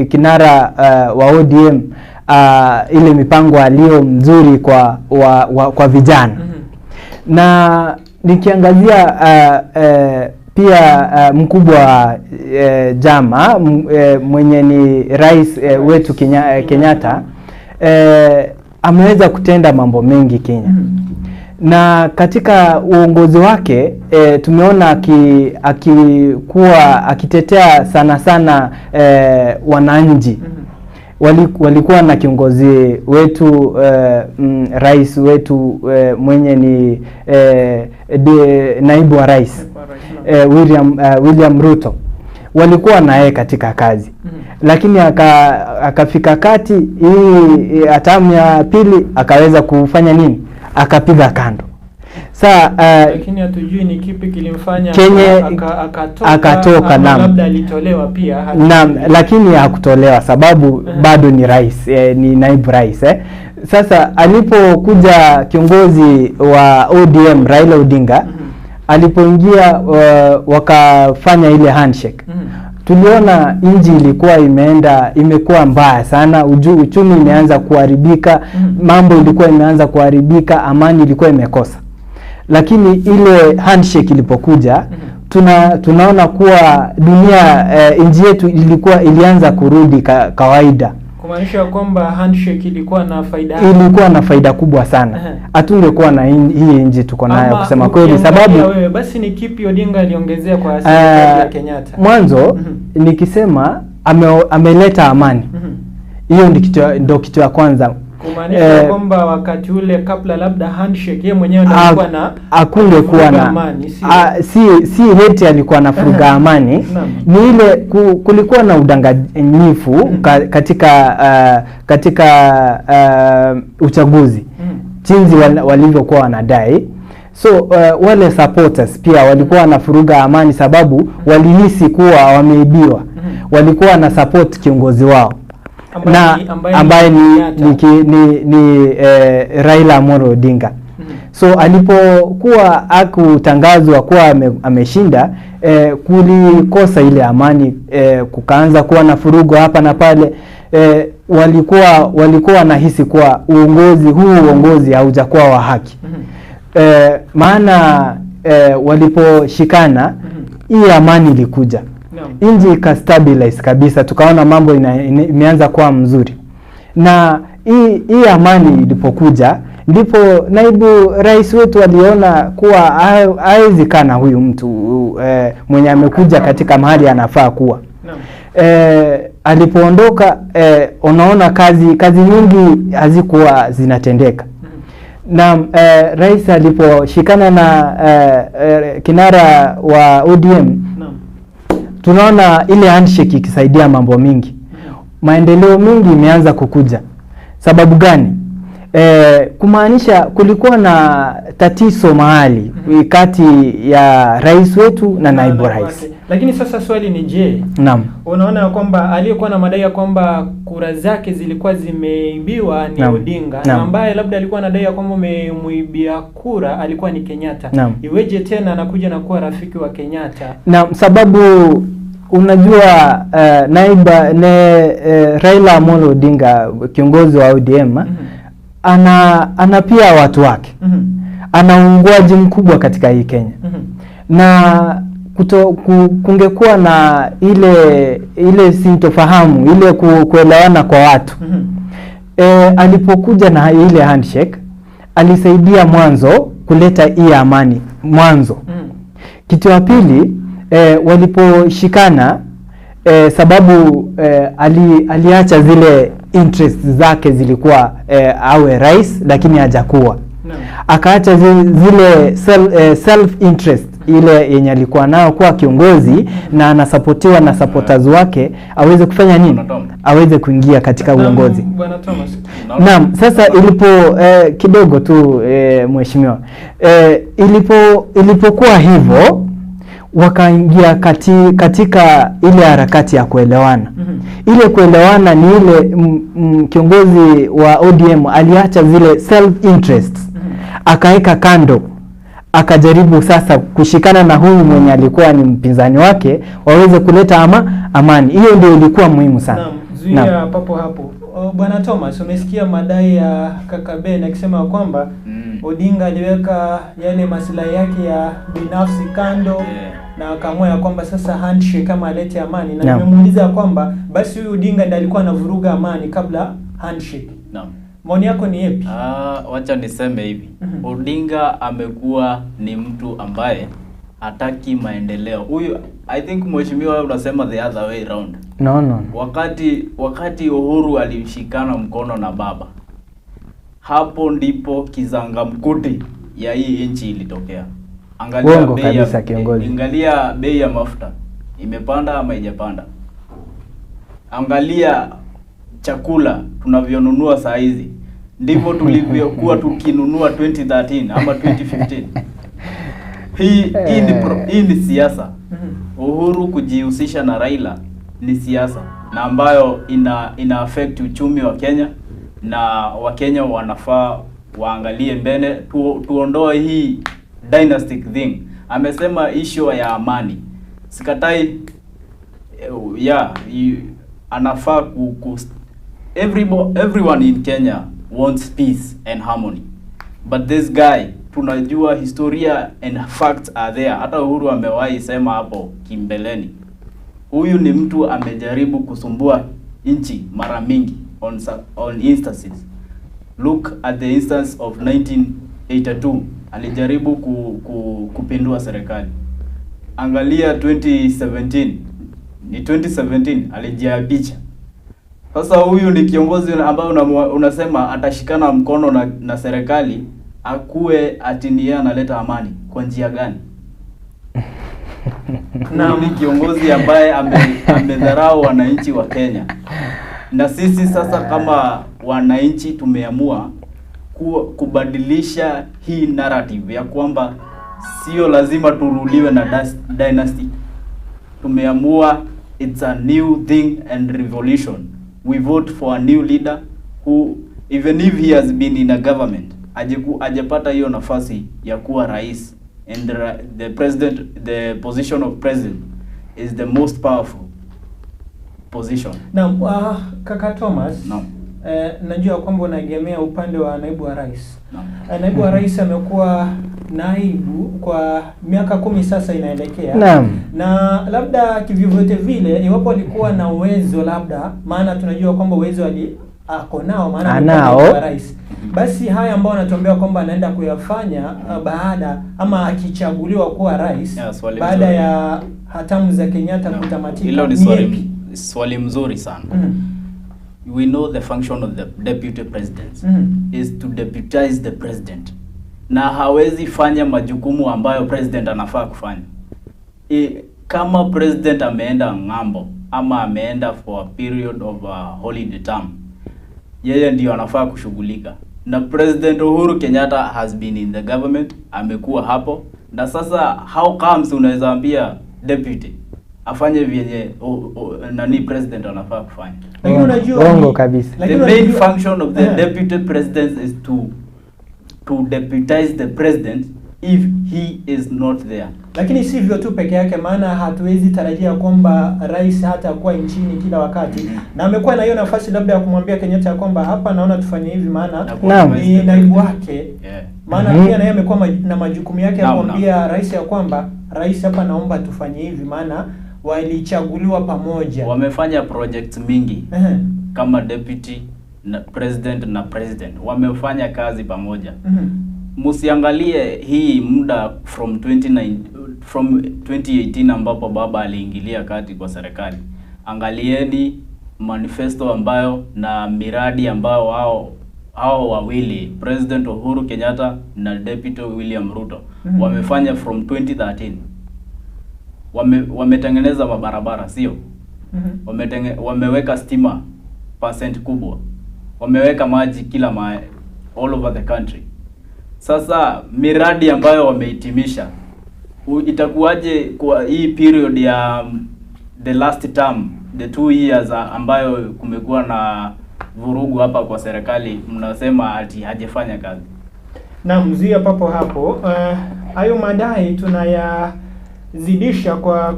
kinara wa ODM ile mipango aliyo mzuri kwa vijana. Na nikiangazia pia mkubwa Jama mwenye ni rais wetu Kenyatta ameweza kutenda mambo mengi Kenya. Na katika uongozi wake tumeona akikuwa akitetea sana sana wananchi. Walikuwa na kiongozi wetu rais wetu mwenye ni naibu wa rais William Ruto. Walikuwa na yeye katika kazi. Lakini akafika kati hii hatamu ya pili akaweza kufanya nini? Akapiga kando. Lakini hatujui ni kipi kilimfanya akatoka, naam. Labda alitolewa pia. Naam, lakini hakutolewa sababu bado ni rais, ni naibu rais. Sasa alipokuja kiongozi wa ODM Raila Odinga, alipoingia wakafanya ile handshake. Tuliona nchi ilikuwa imekuwa mbaya sana, uchumi imeanza kuharibika, mambo ilikuwa imeanza kuharibika, amani ilikuwa imekosa. Lakini ile handshake ilipokuja, tunaona kuwa dunia, nchi yetu ilianza kurudi kawaida. Kumaanisha kwamba handshake ilikuwa na faida. Ilikuwa na faida kubwa sana. Hatungekuwa na hii nchi tuko nayo kusema kweli, sababu wewe, basi ni kipi Odinga aliongezea kwa serikali ya Kenyatta? Mwanzo nikisema ameleta amani. Hiyo ndio kitu ya kwanza. Kumaanisha kwamba wakati ule kabla labda handshake yeye mwenyewe ndiye alikuwa na hakungekuwa na amani, si heti alikuwa na furuga amani. Ni ile kulikuwa na udanganyifu katika uchaguzi jinsi walivyokuwa wanadai. So wale supporters pia walikuwa wanafuruga amani sababu walihisi kuwa wameibiwa. Walikuwa na support kiongozi wao ambaye ni Raila Amolo Odinga. So alipokuwa hakutangazwa kuwa ameshinda, kulikosa ile amani, kukaanza kuwa na furugo hapa na pale. Walikuwa wanahisi kuwa uongozi haujakuwa wa haki. Maana waliposhikana hii amani ilikuja. Nchi ikastabilize kabisa, tukaona mambo imeanza kuwa mzuri. Na hii amani ilipokuja ndipo naibu rais wetu aliona kuwa hawezi kana huyu mtu mwenye amekuja katika mahali anafaa kuwa. Alipoondoka unaona kazi nyingi hazikuwa zinatendeka. Na rais aliposhikana na kinara wa ODM, tunaona ile handshake ikisaidia mambo mingi. Maendeleo mingi imeanza kukuja. Sababu gani? Kumaanisha kulikuwa na tatizo mahali kati ya rais wetu na naibu rais. Lakini sasa swali ni je? Naam. Unaona kwamba aliyekuwa na madai ya kwamba kura zake zilikuwa zimeibiwa ni Odinga, na ambaye labda alikuwa anadai ya kwamba umemuibia kura alikuwa ni Kenyatta. Iweje tena anakuja na kuwa rafiki wa Kenyatta? Naam, sababu unajua Raila Amolo Odinga kiongozi wa ODM ana pia watu wake. Ana uungwaji mkubwa katika hii Kenya. Na kungekuwa na ile sintofahamu, ile kuelewana kwa watu. Alipokuja na ile handshake alisaidia mwanzo kuleta hii amani mwanzo. Kitu ya pili, waliposhikana sababu aliacha zile interest zake zilikuwa awe rais lakini hajakuwa. Akaacha zile self interest ile yenye alikuwa nayo kuwa kiongozi na anasapotiwa na supporters wake aweze kufanya nini? Aweze kuingia katika uongozi. Bwana Thomas. Naam, sasa ilipo kidogo tu mheshimiwa. Ilipokuwa hivyo wakaingia katika ile harakati ya kuelewana. Ile kuelewana ni ile kiongozi wa ODM aliacha zile self interest, akaeka kando, akajaribu sasa kushikana na huyu mwenye alikuwa ni mpinzani wake waweze kuleta amani. Hiyo ndio ilikuwa muhimu sana. Naam, zuia papo hapo. Bwana Thomas, umesikia madai ya kaka Ben akisema kwamba Odinga aliweka yale maslahi yake ya binafsi kando na akaamua ya kwamba sasa handshake kama alete amani, na nimemuuliza kwamba basi huyu Odinga ndiye alikuwa anavuruga amani kabla handshake. Naam. Maoni yako ni yapi? Wacha niseme hivi. Odinga amekuwa ni mtu ambaye hataki maendeleo. Huyu I think mheshimiwa unasema the other way round. No. Wakati Uhuru alishikana mkono na baba, hapo ndipo kizangamkuti ya hii nchi ilitokea. Angalia bei ya kiongozi. Angalia bei ya mafuta imepanda ama haijapanda. Angalia chakula tunavyonunua saa hizi, ndivyo tulivyokuwa tukinunua 2013 ama 2015. Hii ni siasa. Uhuru kujihusisha na Raila ni siasa, na ambayo ina affect uchumi wa Kenya, na Wakenya wanafaa waangalie mbele, tuondoe hii dynastic thing. Amesema issue ya amani, sikatai, anafaa everyone in Kenya wants peace and harmony, but this guy, tunajua historia and facts are there. Hata Uhuru amewahi sema hapo kimbeleni, huyu ni mtu amejaribu kusumbua nchi mara mingi on instances. Look at the instance of 1982, alijaribu kupindua serikali. Angalia 2017, ni 2017 alijiapisha. Sasa huyu ni kiongozi ambaye unasema atashikana mkono na serikali, akuwe ati ni yeye analeta amani kwa njia gani? Na ni kiongozi ambaye amedharau wananchi wa Kenya. Na sisi sasa kama wananchi tumeamua kubadilisha hii narrative ya kwamba sio lazima turuliwe na dynasty. Tumeamua it's a new thing and revolution. We vote for a new leader who, even if he has been in a government, ajepata hiyo nafasi ya kuwa rais, and the president, the position of president is the most powerful position. Naam, kaka Thomas. Naam. Najua kwamba unaegemea upande wa naibu wa rais. Naam. Naibu wa rais amekuwa naibu kwa miaka 10 sasa inaelekea. Naam. Na labda kivyovyote vile iwapo alikuwa na uwezo labda, maana tunajua kwamba uwezo ako nao, maana naibu wa rais. Basi haya ambao anatuambia kwamba anaenda kuyafanya baada ama akichaguliwa kuwa rais, baada ya hatamu za Kenyatta kutamatika. Hilo ni swali mzuri sana. We know the function of the deputy president is to deputize the president. Na hawezi fanya majukumu ambayo president anafaa kufanya. Kama president ameenda ng'ambo ama ameenda for a period of a holiday term, yeye ndio anafaa kushughulika. Na President Uhuru Kenyatta has been in the government, amekuwa hapo. Na sasa how comes unaweza ambia deputy afanye vyenye nani president anafaa kufanya? Lakini unajua bongo kabisa. The main function of the deputy president is to deputize the president if he is not there. Lakini sivyo tu peke yake, maana hatuwezi tarajia kwamba rais hata kuwa nchini kila wakati. Na amekuwa na hiyo nafasi labda ya kumwambia Kenyatta kwamba hapa naona tufanye hivi, maana ni naibu wake. Maana pia naye amekuwa na majukumu yake ya kumwambia rais ya kwamba rais, hapa naomba tufanye hivi, maana walichaguliwa pamoja. Wamefanya projects mingi kama deputy na president na president wamefanya kazi pamoja. Musiangalie hii muda from 2018 ambapo baba aliingilia kati kwa serikali. Angalieni manifesto ambayo na miradi ambayo hao wawili, President Uhuru Kenyatta na Deputy William Ruto, Wamefanya from 2013. Wametengeneza mabarabara, sio? Wameweka stima percent kubwa. Wameweka maji kila all over the country. Sasa miradi ambayo wamehitimisha itakuwaje kwa hii period ya the last term, the 2 years ambayo kumekuwa na vurugu hapa kwa serikali, mnasema ati hajafanya kazi? Na mzuia papo hapo. Hayo madai tunayazidisha kwa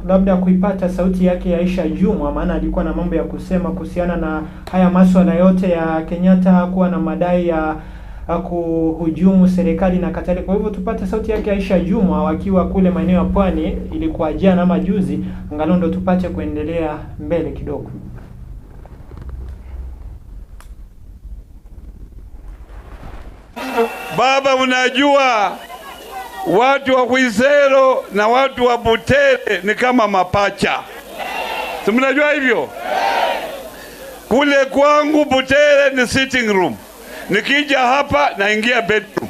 labda kuipata sauti yake Aisha Jumwa, maana alikuwa na mambo ya kusema kuhusiana na haya masuala yote ya Kenyatta kuwa na madai ya kuhujumu serikali na kadhalika. Kwa hivyo tupate sauti yake Aisha Jumwa wakiwa kule maeneo ya Pwani, ilikuwa jana ama juzi, angalau ndo tupate kuendelea mbele kidogo. Baba, unajua watu wa Khwisero na watu wa Butere ni kama mapacha. Si mnajua hivyo? Kule kwangu Butere ni sitting room. Nikija hapa naingia bedroom.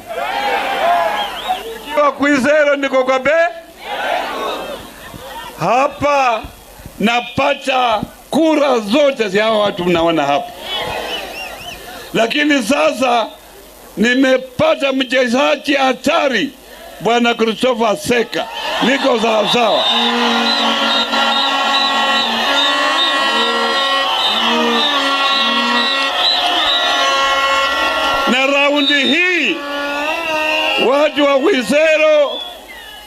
Nikiwa Khwisero niko kwa be hapa, napata kura zote za hawa watu mnaona hapa. Lakini sasa nimepata mchezaji hatari, Bwana Christopher Seka. Niko sawa sawa. Na raundi hii watu wa Khwisero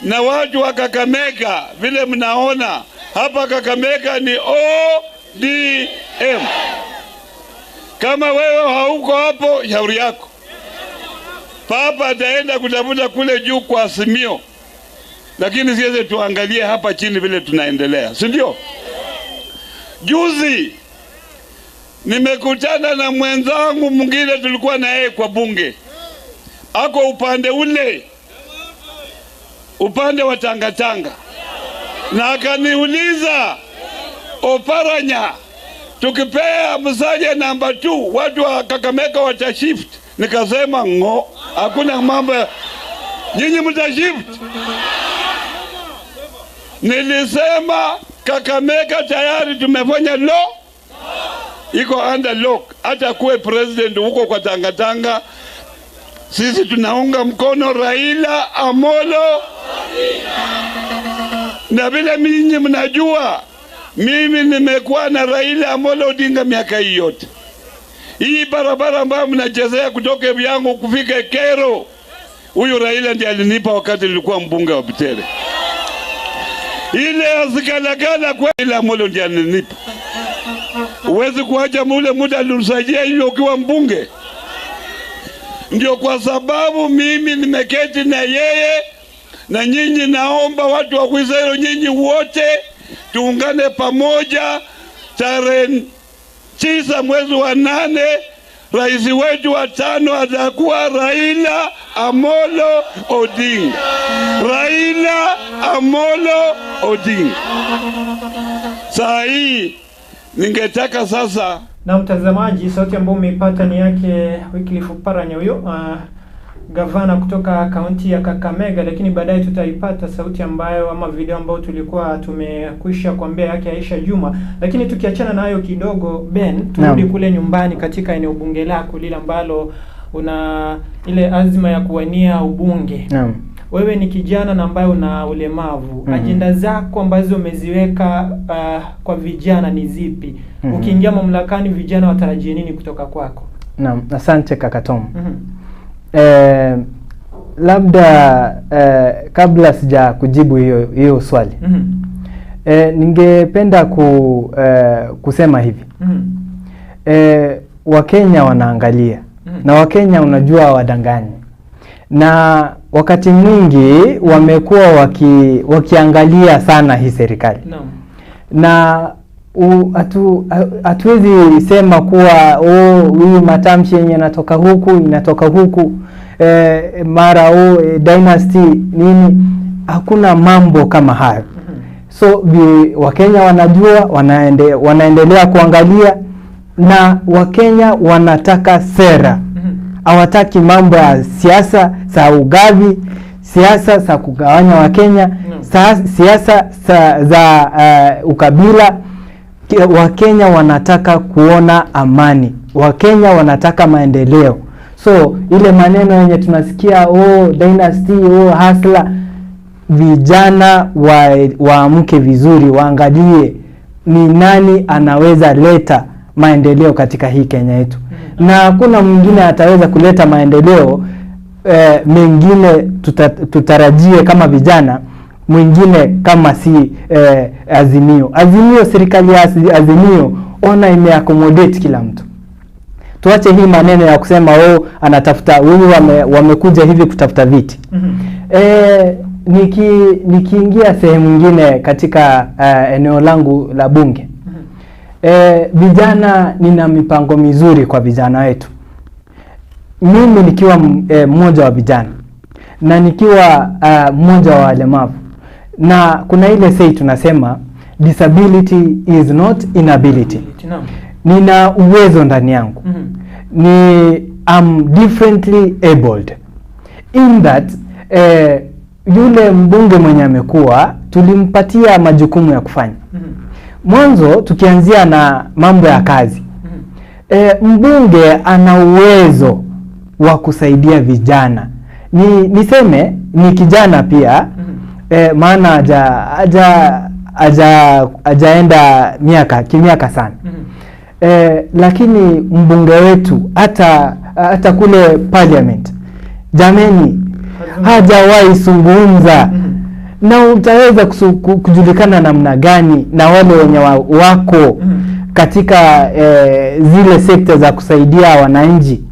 na watu wa Kakamega, vile mnaona hapa Kakamega ni ODM. Kama wewe hauko hapo, shauri yako. Papa ataenda kutafuta kule juu kwa Azimio, lakini siweze tuangalie hapa chini vile tunaendelea, si ndio? Juzi nimekutana na mwenzangu mwingine tulikuwa na yeye kwa bunge, ako upande ule, upande wa Tangatanga, na akaniuliza, Oparanya, tukipea Musalia namba 2 watu wa Kakamega watashift. Nikasema ngo, hakuna mambo, nyinyi mtashift. Nilisema Kakamega tayari tumefanya law, iko under lock. Hata kuwe president huko kwa Tangatanga, sisi tunaunga mkono Raila Amolo. Na vile nyinyi mnajua, mimi nimekuwa na Raila Amolo Odinga miaka hii yote. Hii barabara ambayo mnachezea kutoka yangu kufika Kero, huyu Raila ndiye alinipa wakati nilikuwa mbunge wa Butere. Ile asikalagala kwa Raila Amolo ndiye alinipa. Huwezi kuacha mule muda alinisaidia hiyo ukiwa mbunge. Ndio kwa sababu mimi nimeketi na yeye, na nyinyi naomba watu wa Khwisero, nyinyi wote tuungane pamoja tarehe 9 mwezi wa 8, rais wetu wa 5 atakuwa Raila Amolo Odinga. Raila Amolo Odinga. Saa hii ningetaka sasa. Na mtazamaji, sauti ambayo umeipata ni yake Wycliffe Oparanya huyo, gavana kutoka kaunti ya Kakamega, lakini baadaye tutaipata sauti ambayo ama video ambayo tulikuwa tumekwisha kuambia yake Aisha Juma. Lakini tukiachana na hayo kidogo, Ben, turudi kule nyumbani katika eneo bunge lako lile ambalo una ile azma ya kuwania ubunge. Naam. Wewe ni kijana na ambaye una ulemavu. Ajenda zako ambazo umeziweka kwa vijana ni zipi? Ukiingia mamlakani vijana watarajie nini kutoka kwako? Naam, asante kaka Tom. Labda kabla sija kujibu hiyo swali, ningependa kusema hivi. Wakenya wanaangalia, na Wakenya unajua wadanganyi, na wakati mwingi wamekuwa wakiangalia sana hii serikali. Na hatuwezi sema kuwa huyu matamshi yenye inatoka huku inatoka huku, mara dynasty nini. Hakuna mambo kama hayo. So Wakenya wanajua, wanaendelea kuangalia, na Wakenya wanataka sera. Hawataki mambo ya siasa za ugavi. siasa za kugawanya Wakenya, siasa za ukabila. Wakenya wanataka kuona amani, Wakenya wanataka maendeleo. So ile maneno yenye tunasikia dynasty, hasla, vijana waamke vizuri, waangalie ni nani anaweza leta maendeleo katika hii Kenya yetu. Na hakuna mwingine ataweza kuleta maendeleo mengine tutarajie kama vijana mwingine kama si Azimio. Azimio, serikali ya Azimio ona imeaccommodate kila mtu. Tuache hii maneno ya kusema anatafuta huyu, wamekuja hivi kutafuta viti. Nikiingia sehemu nyingine katika eneo langu la bunge. Vijana, nina mipango mizuri kwa vijana wetu. Mimi nikiwa mmoja wa vijana na nikiwa mmoja wa walemavu, na kuna ile sei tunasema disability is not inability. Nina uwezo ndani yangu. Ni I'm differently abled in that yule mbunge mwenye amekuwa tulimpatia majukumu ya kufanya. Mwanzo tukianzia na mambo ya kazi. Mbunge ana uwezo wa kusaidia vijana. Niseme ni kijana pia, maana hajaenda kimiaka sana. Lakini mbunge wetu hata kule parliament, jameni, hajawahi zungumza. Na utaweza kujulikana namna gani na wale wenye wako katika zile sekta za kusaidia wananchi?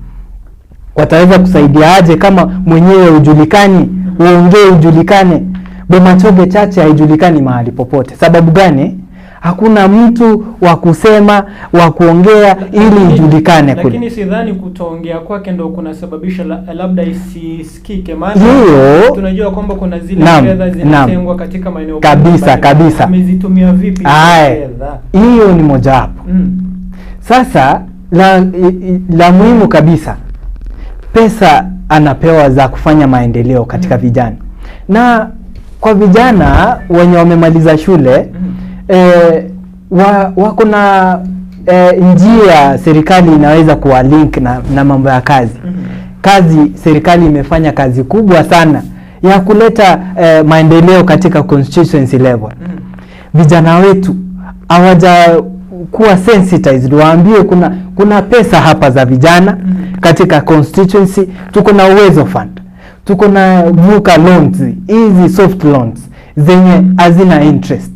Wataweza kusaidia aje kama mwenyewe hujulikani, uongee ujulikane? Bomachoge Chache haijulikani mahali popote. Sababu gani? Hakuna mtu wa kusema, wa kuongea ili ijulikane kule. Lakini sidhani kutoongea kwake ndio kunasababisha labda isisikike, maana tunajua kwamba kuna zile fedha zinatengwa katika maeneo kabisa kabisa. Amezitumia vipi fedha? Hiyo ni mojawapo. Sasa la muhimu kabisa, pesa anapewa za kufanya maendeleo katika vijana. Na kwa vijana wenye wamemaliza shule, wako na njia serikali inaweza kuwa link na mambo ya kazi. Kazi, serikali imefanya kazi kubwa sana ya kuleta maendeleo katika constituency level. Vijana wetu hawajakuwa sensitized, waambie kuna pesa hapa za vijana katika constituency. Tuko na Uwezo Fund, tuko na Vuka loans, hizi soft loans zenye hazina interest.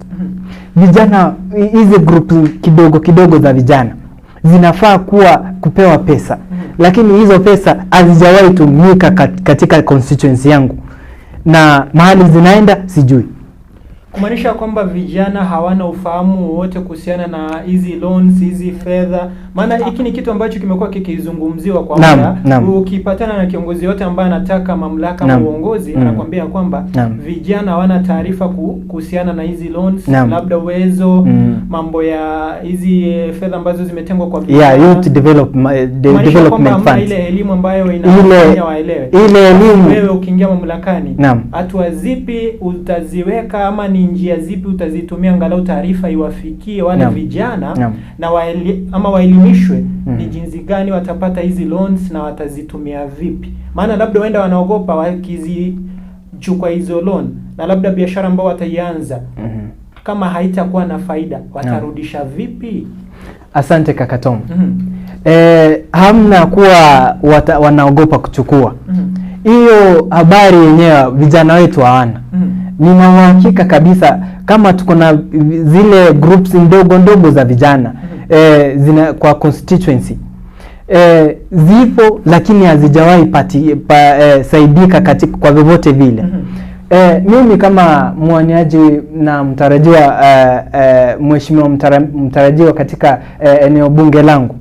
Vijana, hizi group kidogo kidogo za vijana zinafaa kuwa kupewa pesa, lakini hizo pesa hazijawahi tumika katika constituency yangu, na mahali zinaenda sijui. Kumaanisha kwamba vijana hawana ufahamu wote kuhusiana na hizi loans, hizi fedha. Maana hiki ni kitu ambacho kimekuwa kikizungumziwa kwa muda. Ukipatana na kiongozi yote ambaye anataka mamlaka na uongozi, anakuambia kwamba vijana hawana taarifa kuhusiana na hizi loans, labda Uwezo, mambo ya hizi fedha ambazo zimetengwa kwa vijana. Youth development fund. Ile elimu ambayo inafanya waelewe. Ile elimu. Wewe ukiingia mamlakani, hatua zipi utaziweka ama ni njia zipi utazitumia angalau taarifa iwafikie wale vijana na ama waelimishwe ni jinsi gani watapata hizi loans na watazitumia vipi? Maana labda wenda wanaogopa wakizichukua hizo loan na labda biashara ambao wataianza kama haitakuwa na faida watarudisha vipi? Asante kaka Tom. Hamna kuwa wanaogopa kuchukua. Hiyo habari yenyewe vijana wetu hawana. Nina uhakika kabisa kama tuko na zile groups ndogo ndogo za vijana zina kwa constituency zipo, lakini hazijawahi saidika katika kwa vyovyote vile. Mimi kama mwaniaji na mtarajiwa mheshimiwa mtarajiwa katika eneo bunge langu,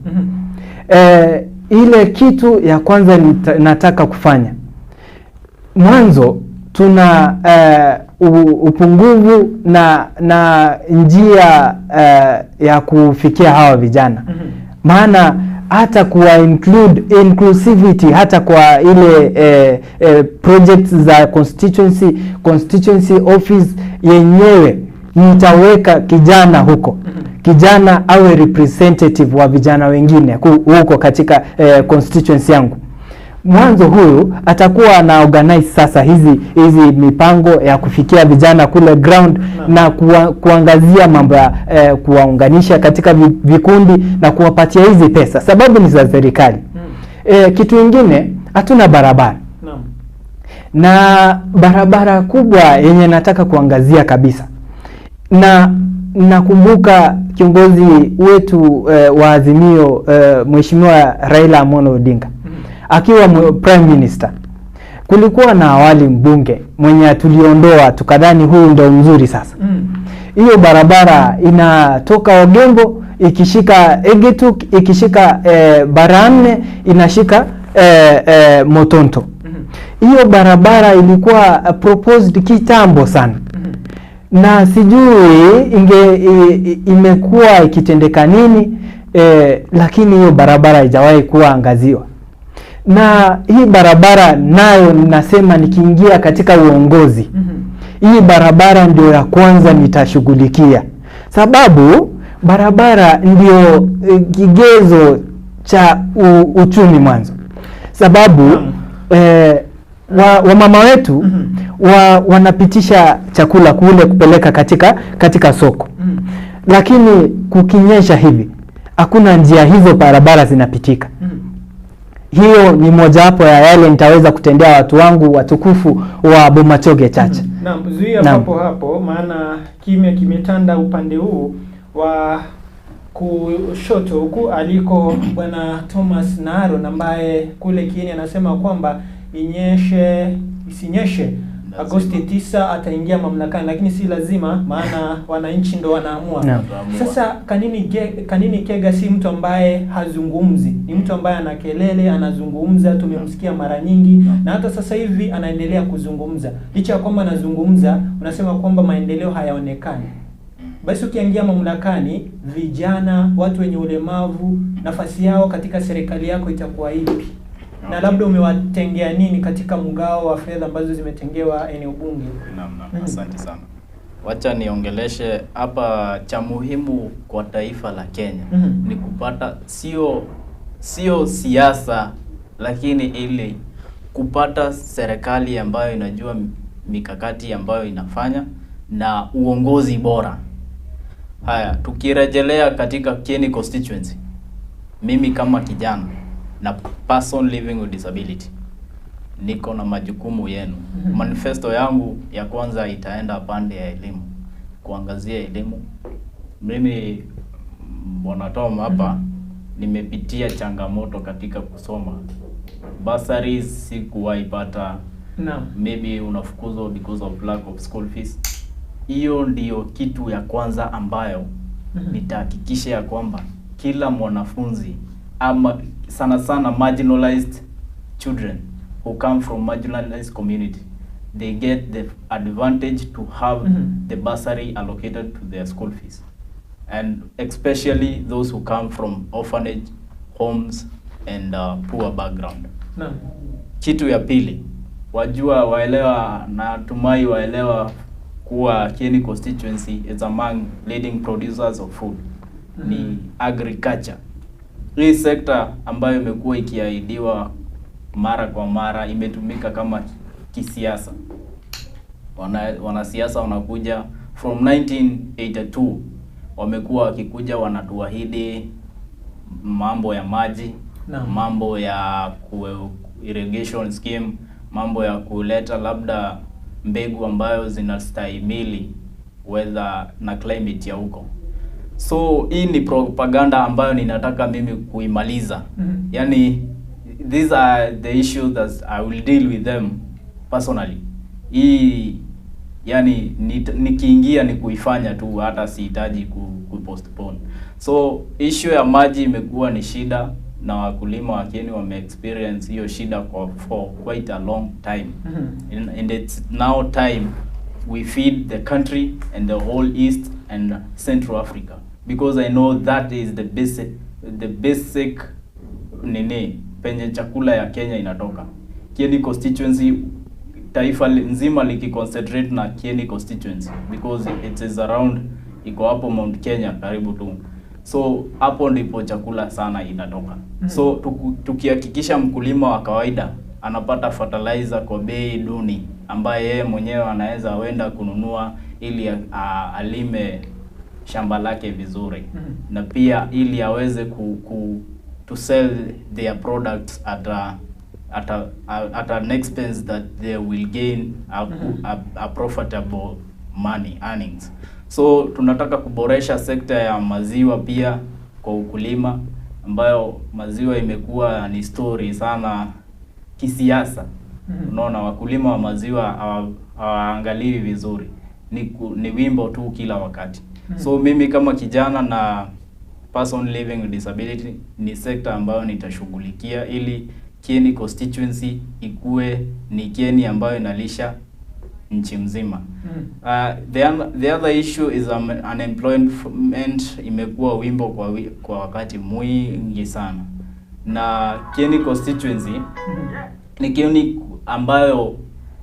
ile kitu ya kwanza nataka kufanya, mwanzo tuna upungufu na njia ya kufikia hawa vijana. Maana hata kuwa include inclusivity hata kwa ile projects za constituency office yenyewe nitaweka kijana huko. Kijana awe representative wa vijana wengine huko katika constituency yangu. Mwanzo huyu atakuwa ana organize sasa hizi mipango ya kufikia vijana kule ground na kuangazia mambo ya kuwaunganisha katika vikundi na kuwapatia hizi pesa, sababu ni za serikali. Kitu kingine, hatuna barabara. Na barabara kubwa yenye nataka kuangazia kabisa, na nakumbuka kiongozi wetu wa Azimio, Mheshimiwa Raila Amolo Odinga akiwa Prime Minister, kulikuwa na awali mbunge mwenye tuliondoa tukadhani huyu ndio mzuri sasa. Hiyo barabara inatoka Ogembo ikishika Egetuk, ikishika Baranne, inashika Motonto. Hiyo barabara ilikuwa proposed kitambo sana. Na sijui imekuwa ikitendeka nini, lakini hiyo barabara haijawahi kuwa angaziwa. Na hii barabara nayo ninasema nikiingia katika uongozi, hii barabara ndio ya kwanza nitashughulikia, sababu barabara ndio kigezo cha uchumi mwanzo. Sababu wamama wetu wanapitisha chakula kule kupeleka katika soko. Lakini kukinyesha hivi hakuna njia, hizo barabara zinapitika. Hiyo ni mojawapo ya yale nitaweza kutendea watu wangu watukufu wa Bomachoge Chacha. Naam, zuia papo hapo, maana kimya kimetanda upande huu wa kushoto huku aliko Bwana Thomas Naaron, ambaye kule Kieni anasema kwamba inyeshe isinyeshe Agosti 9 ataingia mamlakani, lakini si lazima, maana wananchi ndo wanaamua. Sasa Kanini Kega si mtu ambaye hazungumzi, ni mtu ambaye ana kelele, anazungumza, tumemsikia mara nyingi, na hata sasa hivi anaendelea kuzungumza. Licha ya kwamba anazungumza, unasema kwamba maendeleo hayaonekani. Basi ukiingia mamlakani, vijana, watu wenye ulemavu, nafasi yao katika serikali yako itakuwa ipi? Na labda umewatengea nini katika mgao wa fedha ambazo zimetengewa eneo bunge? Naam, asante sana. Wacha niongeleshe hapa cha muhimu kwa taifa la Kenya ni kupata sio siasa, lakini ili kupata serikali ambayo inajua mikakati ambayo inafanya na uongozi bora. Haya, tukirejelea katika Kieni constituency, mimi kama kijana na person living with disability niko na majukumu yenu. Manifesto yangu ya kwanza itaenda pande ya elimu, kuangazia elimu. Mimi Bwana Tom hapa nimepitia changamoto katika kusoma. Bursaries sikuwahi pata. Maybe unafukuzwa because of lack of school fees. Hiyo ndiyo kitu ya kwanza ambayo nitahakikisha ya kwamba kila mwanafunzi, ama sana sana marginalized children who come from marginalized community, they get the advantage to have the bursary allocated to their school fees, and especially those who come from orphanage homes and poor background. Kitu ya pili, wajua waelewa, na tumai waelewa kuwa Kieni constituency is among leading producers of food. Ni agriculture. Hii sekta ambayo imekuwa ikiahidiwa mara kwa mara imetumika kama kisiasa. Wanasiasa wanakuja from 1982 wamekuwa wakikuja wanatuahidi mambo ya maji, mambo ya irrigation scheme, mambo ya kuleta labda mbegu ambayo zinastahimili weather na climate ya huko. So hii ni propaganda ambayo ninataka mimi kuimaliza. Yani these are the issues that I will deal with them personally. Hii yani nikiingia ni kuifanya tu, hata sihitaji ku postpone. So issue ya maji imekuwa ni shida, na wakulima wa Kieni wame experience hiyo shida for quite a long time. And it's now time we feed the country and the whole East and Central Africa, because I know that is the basic nini penye chakula ya Kenya inatoka. Kieni constituency, taifa nzima likiconcentrate na Kieni constituency because it is around, iko hapo Mount Kenya karibu tu. So hapo ndipo chakula sana inatoka. So tukihakikisha mkulima wa kawaida anapata fertilizer kwa bei duni ambaye yeye mwenyewe anaweza wenda kununua ili alime shamba lake vizuri, na pia ili aweze to sell their products at an expense that they will gain a profitable money earnings. So tunataka kuboresha sekta ya maziwa pia kwa ukulima, ambayo maziwa imekuwa ni story sana kisiasa. Unaona, wakulima wa maziwa hawaangaliwi vizuri, ni wimbo tu kila wakati. So mimi kama kijana na person living with disability ni sekta ambayo nitashughulikia ili Kieni constituency ikue ni Kieni ambayo inalisha nchi mzima. The other issue is unemployment imekuwa wimbo kwa wakati mwingi sana. Na Kieni constituency ni Kieni ambayo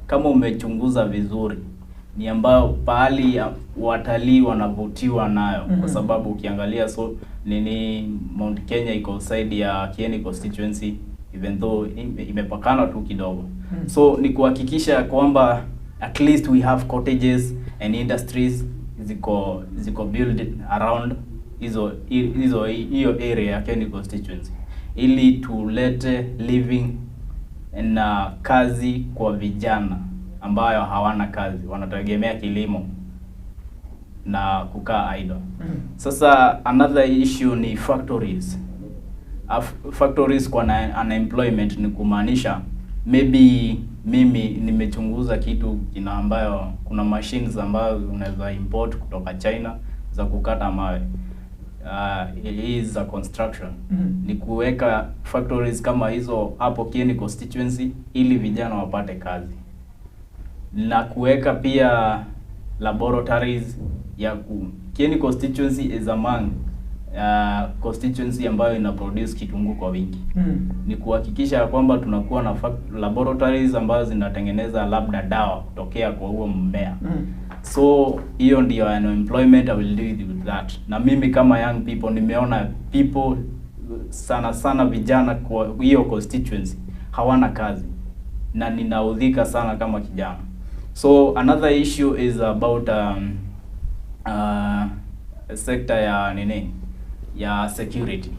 kama umechunguza vizuri ni ambayo pahali watalii wanavutiwa nayo, kwa sababu ukiangalia so nini Mount Kenya iko side ya Kieni constituency even though imepakana tu kidogo. So ni kuhakikisha kwamba at least we have cottages and industries ziko build around hiyo area ya Kieni constituency ili tulete living na kazi kwa vijana ambayo hawana kazi, wanategemea kilimo na kukaa idle. Sasa another issue ni factories. Factories kwa unemployment ni kumaanisha maybe mimi nimechunguza kitu kina ambayo kuna machines ambayo unaweza import kutoka China za kukata mawe. Hii za construction. Ni kuweka factories kama hizo hapo Kieni constituency ili vijana wapate kazi. Na kuweka pia laboratories ya Kieni constituency is among constituency ambayo ina produce kitunguu kwa wingi. Ni kuhakikisha kwamba tunakuwa na laboratories ambazo zinatengeneza labda dawa kutokea kwa huo mmea. So hiyo ndio unemployment, I will deal with that. Na mimi kama young people nimeona people sana sana vijana kwa hiyo constituency hawana kazi na ninaudhika sana kama kijana. So another issue is about sector ya nini ya security.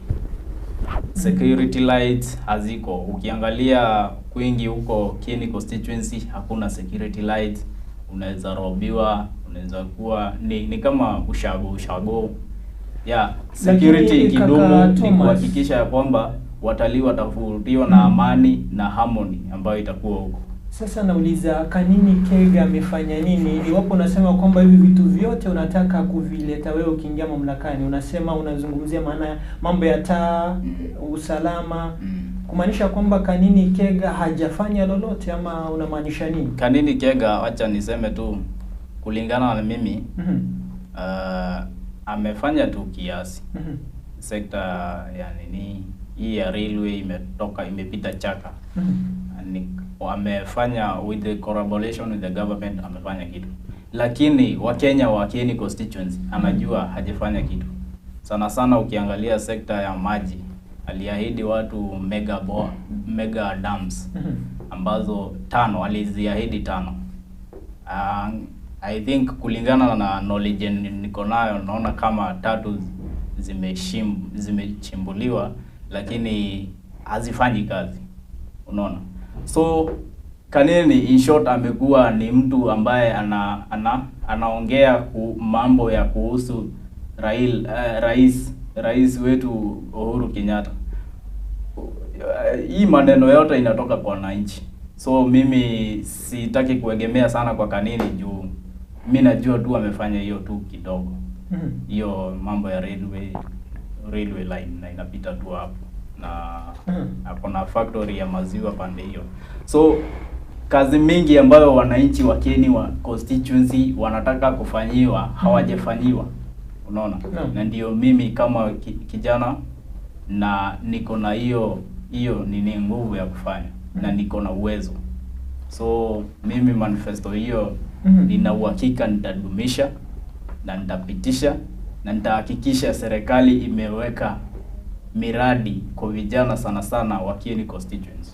Security lights haziko. Ukiangalia kwingi huko Kieni constituency hakuna security lights. Unaweza robiwa, unaweza kuwa ni kama ushago. Yeah, security ikidumu ni kuhakikisha kwamba watalii watavutiwa na amani na harmony ambayo itakuwa huko. Sasa nauliza, Kanini Kega amefanya nini? Iwapo unasema kwamba hivi vitu vyote unataka kuvileta wewe ukiingia mamlakani, unasema unazungumzia maana mambo ya taa, usalama, kumaanisha kwamba Kanini Kega hajafanya lolote ama unamaanisha nini? Kanini Kega, acha niseme tu kulingana na mimi, amefanya tu kiasi. Sekta ya nini hii ya railway imepita chaka. Amefanya with the collaboration with the government, amefanya kitu. Lakini Wakenya wa Kieni constituency anajua hajafanya kitu. Sana sana ukiangalia sekta ya maji, aliahidi watu mega dams ambazo 5 aliziahidi 5. I think kulingana na knowledge niko nayo naona kama 3 zimechimbuliwa lakini hazifanyi kazi. Unaona? So Kanini in short amekuwa ni mtu ambaye anaongea mambo ya kuhusu rais wetu Uhuru Kenyatta. Hii maneno yote inatoka kwa wananchi. So mimi sitaki kuegemea sana kwa Kanini juu mimi najua tu amefanya hiyo tu kidogo. Hiyo mambo ya railway line na inapita tu hapo na kuna factory ya maziwa pande hiyo. So kazi mingi ambayo wananchi wa Kieni wa constituency wanataka kufanyiwa hawajafanyiwa. Unaona? Na ndio mimi kama kijana Na niko na hiyo hiyo nini, nguvu ya kufanya, na niko na uwezo. So mimi manifesto hiyo nina uhakika nitadumisha na nitapitisha na nitahakikisha serikali imeweka miradi kwa vijana, sana sana wa Kieni constituency.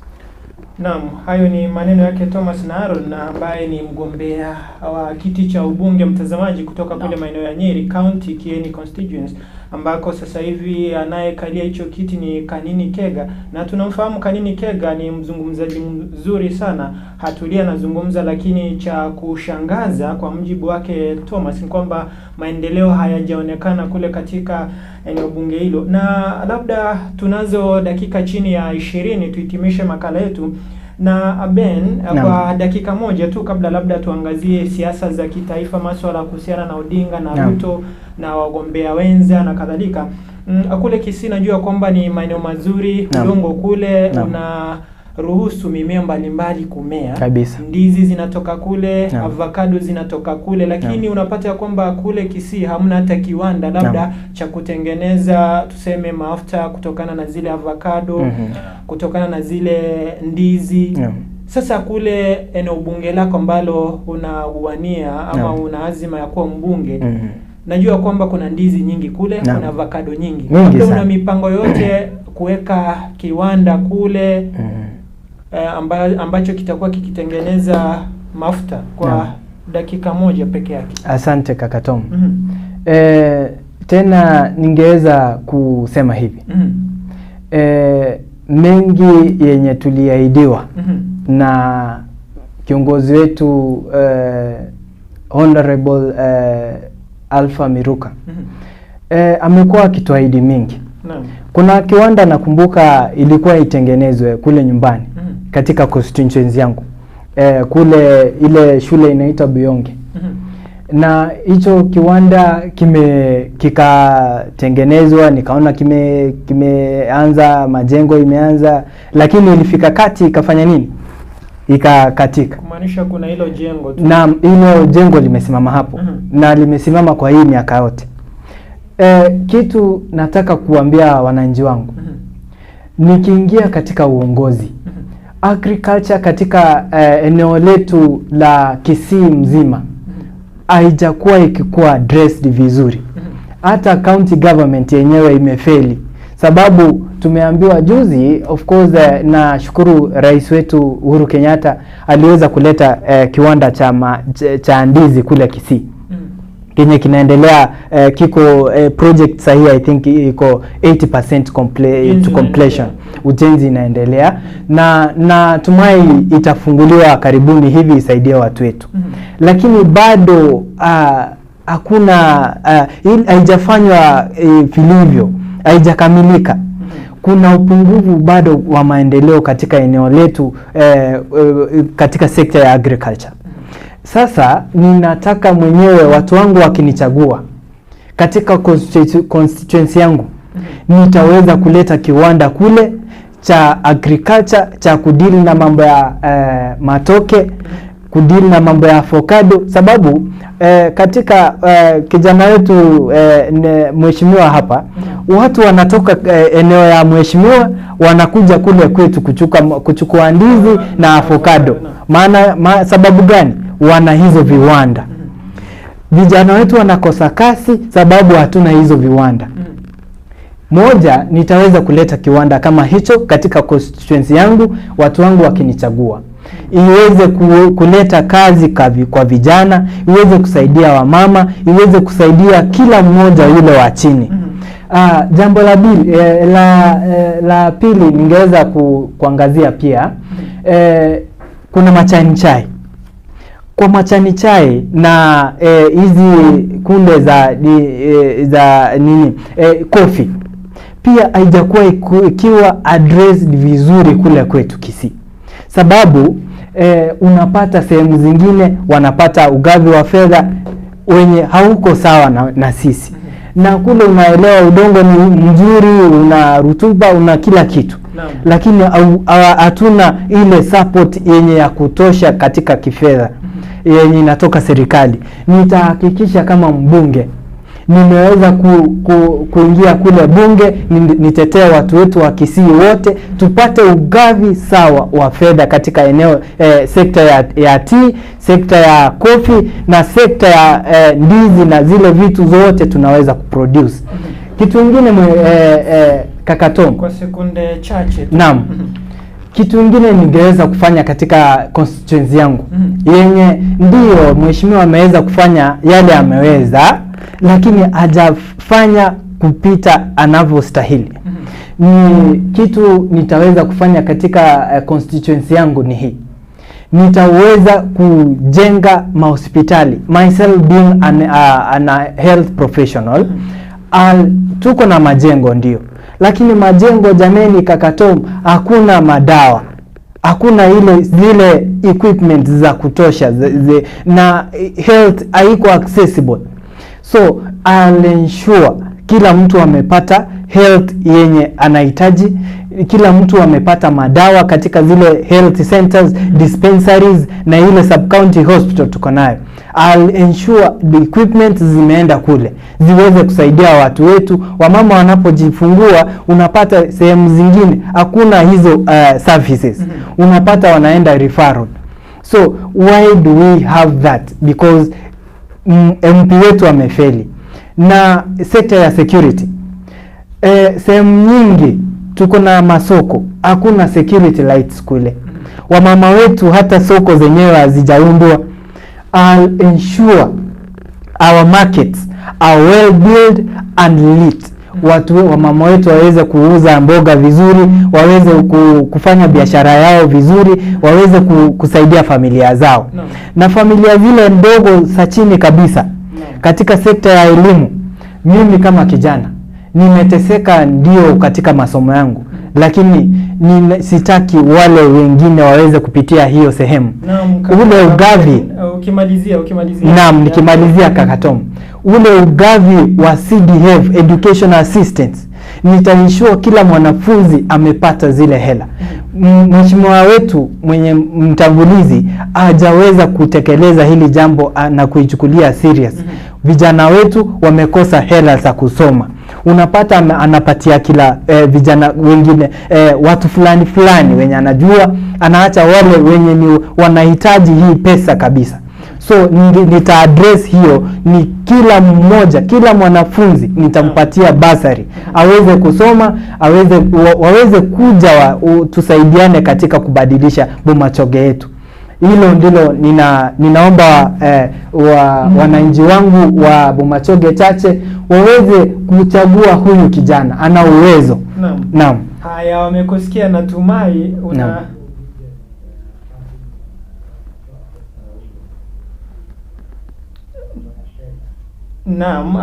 Naam, hayo ni maneno yake Thomas Naaron na ambaye ni mgombea wa kiti cha ubunge, mtazamaji, kutoka kule maeneo ya Nyeri County, Kieni constituency, ambako sasa hivi anayekalia hicho kiti ni Kanini Kega, na tunamfahamu Kanini Kega ni mzungumzaji mzuri sana, hatulia anazungumza, lakini cha kushangaza kwa mjibu wake Thomas ni kwamba maendeleo hayajaonekana kule katika eneo bunge hilo. Na labda tunazo dakika chini ya 20 tuhitimishe makala yetu na Ben, kwa dakika moja tu kabla labda tuangazie siasa za kitaifa, masuala kuhusiana na Odinga na Ruto na wagombea wenza na kadhalika. Kule Kisii najua kwamba ni maeneo mazuri, udongo kule una ruhusu mimea mbalimbali kumea kabisa. Ndizi zinatoka kule, avocado zinatoka kule, lakini unapata kwamba kule Kisii hamna hata kiwanda labda cha kutengeneza tuseme mafuta kutokana na zile avocado, kutokana na zile ndizi. Sasa kule eneo bunge lako ambalo unauania ama una azima ya kuwa mbunge, najua kwamba kuna ndizi nyingi kule, kuna avocado nyingi. Labda una mipango yote kuweka kiwanda kule ambacho kitakuwa kikitengeneza mafuta kwa dakika moja peke yake? Asante kaka Tom. Tena ningeweza kusema hivi. Mengi yenye tuliahidiwa na kiongozi wetu Honorable Alpha Miruka, amekuwa akituahidi mingi. Kuna kiwanda nakumbuka ilikuwa itengenezwe kule nyumbani katika constituency yangu, kule ile shule inaitwa Biyonge. Na hicho kiwanda kikatengenezwa, nikaona kimeanza majengo imeanza, lakini ilifika kati ikafanya nini? Ikakatika. Kumaanisha kuna hilo jengo tu. Naam, hilo jengo limesimama hapo na limesimama kwa hii miaka yote. Kitu nataka kuambia wananchi wangu, nikiingia katika uongozi, agriculture katika eneo letu la Kisii mzima haijakuwa ikikuwa addressed vizuri. Hata county government yenyewe imefeli, sababu tumeambiwa juzi, of course, na shukuru rais wetu Uhuru Kenyatta aliweza kuleta kiwanda cha ndizi kule Kisii kenye kinaendelea, kiko project sahihi, I think iko 80% to completion, ujenzi inaendelea, na natumai itafunguliwa karibuni hivi isaidie watu wetu. Lakini bado hakuna, haijafanywa vilivyo, haijakamilika. Kuna upungufu bado wa maendeleo katika eneo letu, katika sekta ya agriculture. Sasa ninataka mwenyewe watu wangu wakinichagua katika constituency yangu, nitaweza kuleta kiwanda kule cha agriculture cha kudili na mambo ya matoke, kudili na mambo ya avocado, sababu katika kijana wetu mheshimiwa hapa, watu wanatoka eneo ya mheshimiwa wanakuja kule kwetu kuchukua ndizi na avocado. Maana sababu gani? Wana hizo viwanda. Vijana wetu wanakosa kasi sababu hatuna hizo viwanda. Moja, nitaweza kuleta kiwanda kama hicho katika constituency yangu, watu wangu wakinichagua, iweze kuleta kazi kwa vijana, iweze kusaidia wamama, iweze kusaidia kila mmoja yule wa chini. Jambo la la pili ningeweza kuangazia pia, kuna machani chai. Kwa machani chai na hizi kunde za nini, kofi pia haijakuwa ikiwa addressed vizuri kule kwetu Kisii, sababu unapata sehemu zingine wanapata ugavi wa fedha wenye hauko sawa na sisi, na kule unaelewa udongo ni mzuri, una rutuba, una kila kitu, lakini hatuna ile support yenye ya kutosha katika kifedha yenye inatoka serikali. Nitahakikisha kama mbunge Nimeweza kuingia kule bunge, nitetee watu wetu wa Kisii wote, tupate ugavi sawa wa fedha katika eneo sekta ya tea, sekta ya coffee na sekta ya ndizi na zile vitu zote tunaweza kuproduce. Kitu kingine kaka Tom, kwa sekunde chache. Naam. Kitu kingine ningeweza kufanya katika constituency yangu yenye ndio mheshimiwa ameweza kufanya yale ameweza, lakini hajafanya kupita anavyostahili. Ni kitu nitaweza kufanya katika constituency yangu ni hii. Nitaweza kujenga mahospitali, myself being an health professional. Tuko na majengo ndio, lakini majengo jameni, kaka Tom, hakuna madawa, hakuna zile equipment za kutosha na health haiko accessible. So I'll ensure kila mtu amepata health yenye anahitaji, kila mtu amepata madawa katika zile health centers, dispensaries na ile sub county hospital tuko nayo. I'll ensure the equipment zimeenda kule ziweze kusaidia watu wetu. Wamama wanapojifungua unapata sehemu zingine hakuna hizo services, unapata wanaenda referral. So why do we have that? Because MP wetu amefeli. Na sekta ya security, sehemu nyingi tuko na masoko hakuna security lights kule. Wamama wetu hata soko zenyewe hazijaundwa. I'll ensure our markets are well built and lit. Watu wamama wetu waweze kuuza mboga vizuri, waweze kufanya biashara yao vizuri, waweze kusaidia familia zao. No. Na familia zile ndogo za chini kabisa. No. Katika sekta ya elimu, mimi kama kijana nimeteseka ndio katika masomo yangu, lakini sitaki wale wengine waweze kupitia hiyo sehemu. Ule ugavi, ukimalizia. Naam, nikimalizia kaka Tom, ule ugavi wa CDF education assistance, nitaensure kila mwanafunzi amepata zile hela. Mheshimiwa wetu mwenye mtangulizi hajaweza kutekeleza hili jambo na kuichukulia serious. Vijana wetu wamekosa hela za kusoma. Unapata anapatia kila vijana wengine watu fulani fulani wenye anajua, anaacha wale wenye ni wanahitaji hii pesa kabisa. So nita address hiyo, ni kila mmoja, kila mwanafunzi nitampatia basari aweze kusoma, waweze kuja tusaidiane katika kubadilisha Bomachoge yetu. Hilo ndilo ninaomba wananchi wangu wa Bomachoge chache waweze kuchagua huyu kijana, ana uwezo. Naam. Haya, wamekusikia natumai una. Naam.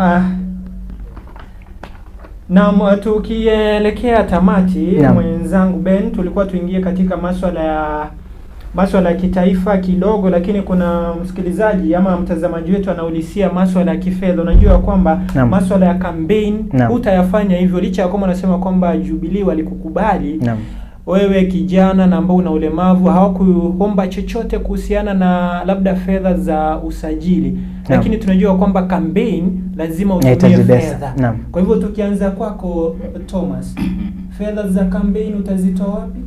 Naam, tukielekea tamati, mwenzangu Ben, tulikuwa tuingie katika masuala ya kitaifa kidogo, lakini kuna msikilizaji ama mtazamaji wetu anaulizia masuala ya kifedha. Unajua kwamba masuala ya campaign hutayafanya hivyo licha ya kwamba unasema kwamba Jubilee walikukubali. Wewe kijana na ambao una ulemavu hawakuomba chochote kuhusiana na labda fedha za usajili. Lakini tunajua kwamba campaign lazima utumie fedha. Kwa hivyo tukianza kwako Thomas, fedha za campaign utazitoa wapi?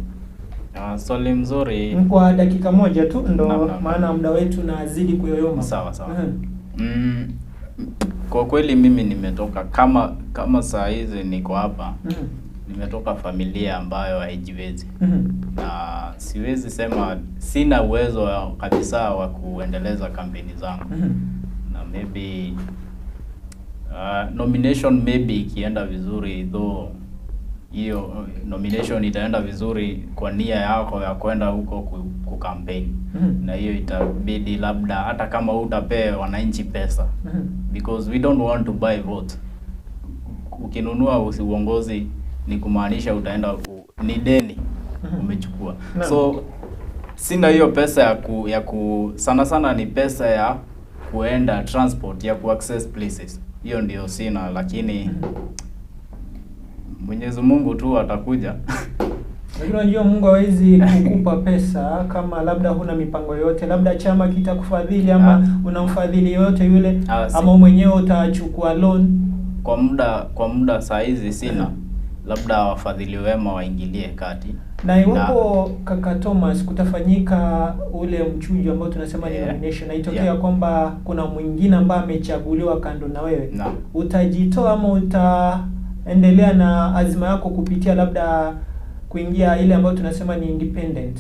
Swali mzuri. Kwa dakika moja tu ndo maana muda wetu nazidi kuyoyoma. Sawa sawa. Kwa kweli mimi nimetoka kama saa hizi niko hapa. Nimetoka familia ambayo haijiwezi. Na siwezi sema sina uwezo kabisa wa kuendeleza kampeni zangu. Na maybe nomination maybe ikienda vizuri, though hiyo nomination itaenda vizuri kwa nia yako ya kwenda huko ku campaign. Na hiyo itabidi labda hata kama utapea wananchi pesa, because we don't want to buy vote. Ukinunua uongozi ni kumaanisha utaenda ni deni umechukua. So sina hiyo pesa ya ku sana sana ni pesa ya kuenda transport, ya ku access places. Hiyo ndio sina, lakini Mwenyezi Mungu tu atakuja. Lakini unajua Mungu hawezi kukupa pesa kama labda huna mipango yote, labda chama kitakufadhili ama unamfadhili yote yule, ama mwenyewe utachukua loan. Kwa muda saa hizi sina, labda wafadhili wema waingilie kati. Na iwapo kaka Thomas kutafanyika ule mchujo ambao tunasema ni nomination, na itokea kwamba kuna mwingine ambaye amechaguliwa kando na wewe, utajitoa ama utaendelea na azma yako kupitia labda kuingia ile ambayo tunasema ni independent?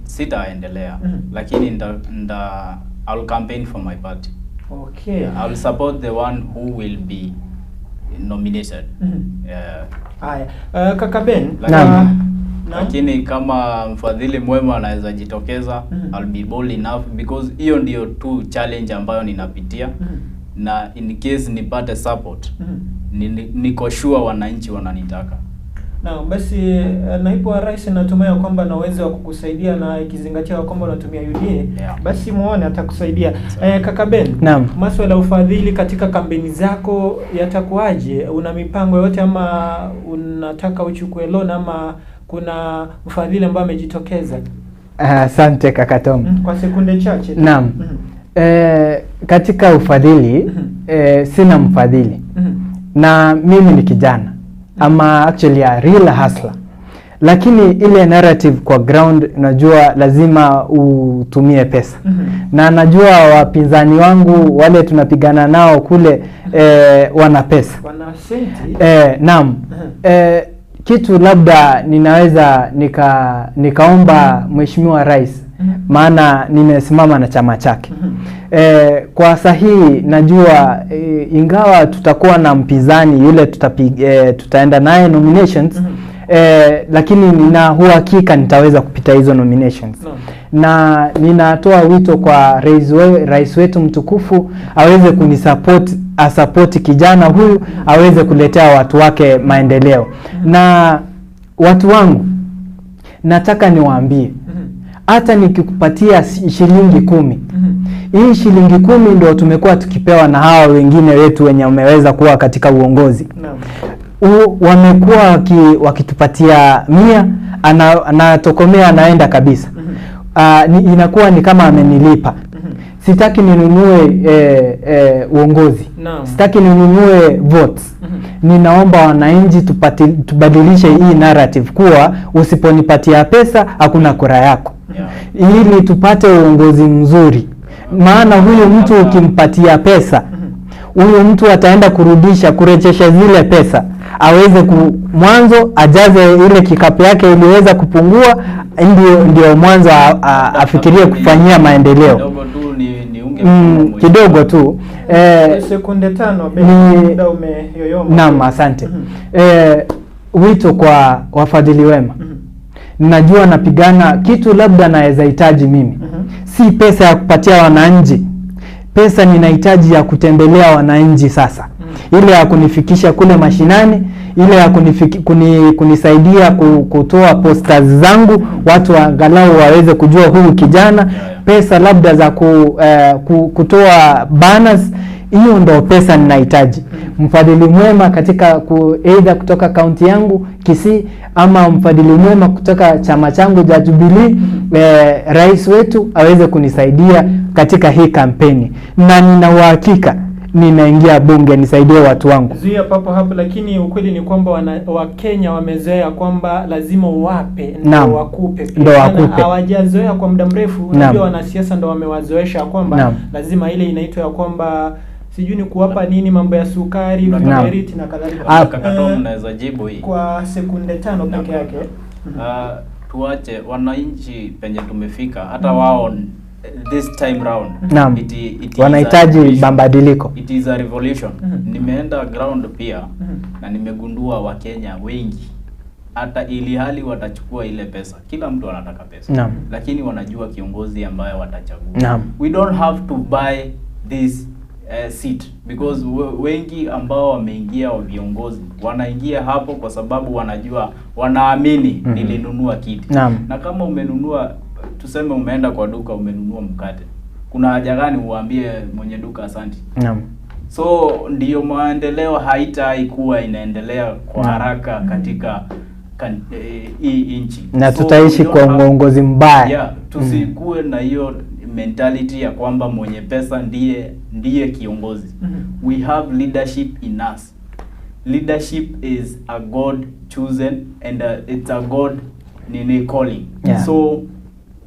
Sitaendelea, lakini I'll campaign for my party. Okay. I'll support the one who will be nominated. Haya. Kaka Ben, lakini kama mfadhili mwema anaweza jitokeza, I'll be bold enough, because hiyo ndio tu challenge ambayo ninapitia. Na in case nipate support, niko sure wananchi wananitaka. Na basi naibu wa rais natumai kwamba na uwezo wa kukusaidia, na ikizingatia kwamba unatumia UDA, basi muone atakusaidia. Kaka Ben, masuala ya ufadhili katika kampeni zako yatakuwaje? Una mipango yote ama unataka uchukue loan ama kuna mfadhili ambaye amejitokeza? Asante kaka Tom. Kwa sekunde chache. Naam. Katika ufadhili, sina mfadhili. Na mimi ni kijana. Ama actually a real hustler. Lakini ile narrative kwa ground, najua lazima utumie pesa. Na najua wapinzani wangu wale tunapigana nao kule, wana pesa. Wana senti. Naam. Kitu labda ninaweza nikaomba Mheshimiwa Rais, maana nimesimama na chama chake. Kwa sahihi najua, ingawa tutakuwa na mpinzani yule tutaenda naye nominations, lakini nina uhakika nitaweza kupita hizo nominations. Na ninatoa wito kwa rais wetu mtukufu aweze kunisupport, asupport kijana huyu aweze kuletea watu wake maendeleo. Na watu wangu nataka niwaambie, hata nikikupatia shilingi 10, hii shilingi 10 ndio tumekuwa tukipewa na hawa wengine wetu wenye wameweza kuwa katika uongozi. Wamekuwa wakitupatia 100, anatokomea anaenda kabisa. Inakuwa ni kama amenilipa. Sitaki ninunue uongozi. Sitaki ninunue votes. Ninaomba wananchi tubadilishe hii narrative kuwa usiponipatia pesa hakuna kura yako. Ili tupate uongozi mzuri. Maana huyu mtu ukimpatia pesa, huyu mtu ataenda kurejesha zile pesa. Aweze mwanzo ajaze ile kikapu yake iliweza kupungua, ndio mwanzo afikirie kufanyia maendeleo. Kidogo tu. Sekunde 5 muda umeyoyoma. Naam, asante. Wito kwa wafadhili wema. Najua napigana kitu labda naweza hitaji mimi. Si pesa ya kupatia wananchi. Pesa ninahitaji ya kutembelea wananchi sasa. Ile ya kunifikisha kule mashinani, ile ya kunisaidia kutoa posters zangu, watu angalau waweze kujua huyu kijana. Pesa labda za kutoa banners, hiyo ndo pesa ninahitaji. Mfadhili mwema katika either kutoka kaunti yangu Kisii, ama mfadhili mwema kutoka chama changu cha Jubilee, rais wetu aweze kunisaidia katika hii kampeni. Na nina uhakika ninaingia bunge nisaidie watu wangu. Zuia papo hapo, lakini ukweli ni kwamba Wakenya wamezoea kwamba lazima uwape ndio wakupe. Ndio wakupe. Hawajazoea kwa muda mrefu. Unajua wanasiasa ndio wamewazoesha kwamba lazima ile inaitwa ya kwamba sijui ni kuwapa nini, mambo ya sukari, viberiti na kadhalika. Kaka Tom, naweza jibu hii kwa sekunde 5 peke yake. Tuache wananchi penye tumefika, hata wao this time round it wanahitaji mabadiliko. It is a revolution. Nimeenda ground pia na nimegundua Wakenya wengi hata ili hali watachukua ile pesa, kila mtu anataka pesa, lakini wanajua kiongozi ambaye watachagua. We don't have to buy this seat, because wengi ambao wameingia wa viongozi wanaingia hapo kwa sababu wanajua, wanaamini nilinunua kiti. Na kama umenunua, tuseme umeenda kwa duka umenunua mkate, kuna haja gani uambie mwenye duka asante? So ndiyo maendeleo haitaikuwa inaendelea kwa haraka katika hii nchi. Na so, tutaishi kwa uongozi mbaya. Tusikuwe na hiyo mentality ya kwamba mwenye pesa ndiye kiongozi. We have leadership in us. Leadership is a God chosen and it's a God nini calling. So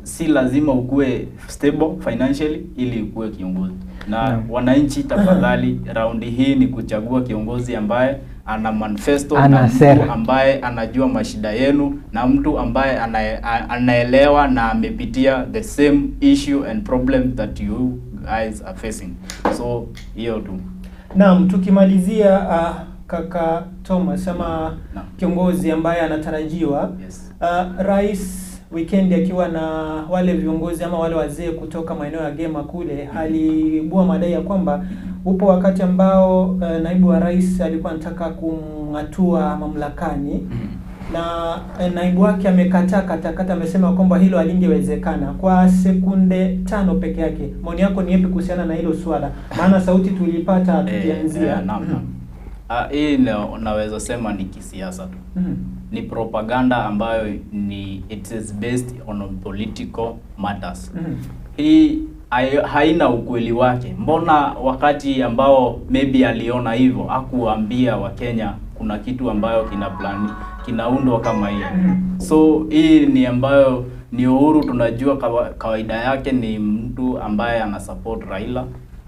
si lazima ukue stable financially ili ukue kiongozi. Na wananchi tafadhali, raundi hii ni kuchagua kiongozi ambaye ana manifesto, ana sera, ambaye anajua mashida yenu, na mtu ambaye anaelewa na amepitia the same issue and problem that you guys are facing. So hiyo tu. Naam, tukimalizia kaka Thomas ama kiongozi ambaye anatarajiwa, rais weekend akiwa na wale viongozi ama wale wazee kutoka maeneo ya Gema kule, aliibua madai ya kwamba upo wakati ambao naibu wa rais alikuwa anataka kumng'atua mamlakani na naibu wake amekataa katakata, amesema kwamba hilo halingewezekana. Kwa sekunde 5 peke yake, maoni yako ni yapi kuhusiana na hilo swala? Maana sauti tulipata tukianzia. Naam. Hii naweza sema ni kisiasa tu. Ni propaganda ambayo ni it is based on political matters. Hii haina ukweli wake. Mbona wakati ambao maybe aliona hivyo hakuambia Wakenya kuna kitu ambayo kina plani kinaundwa kama hiyo? So hii ni ambayo ni Uhuru, tunajua kawaida yake ni mtu ambaye ana support Raila,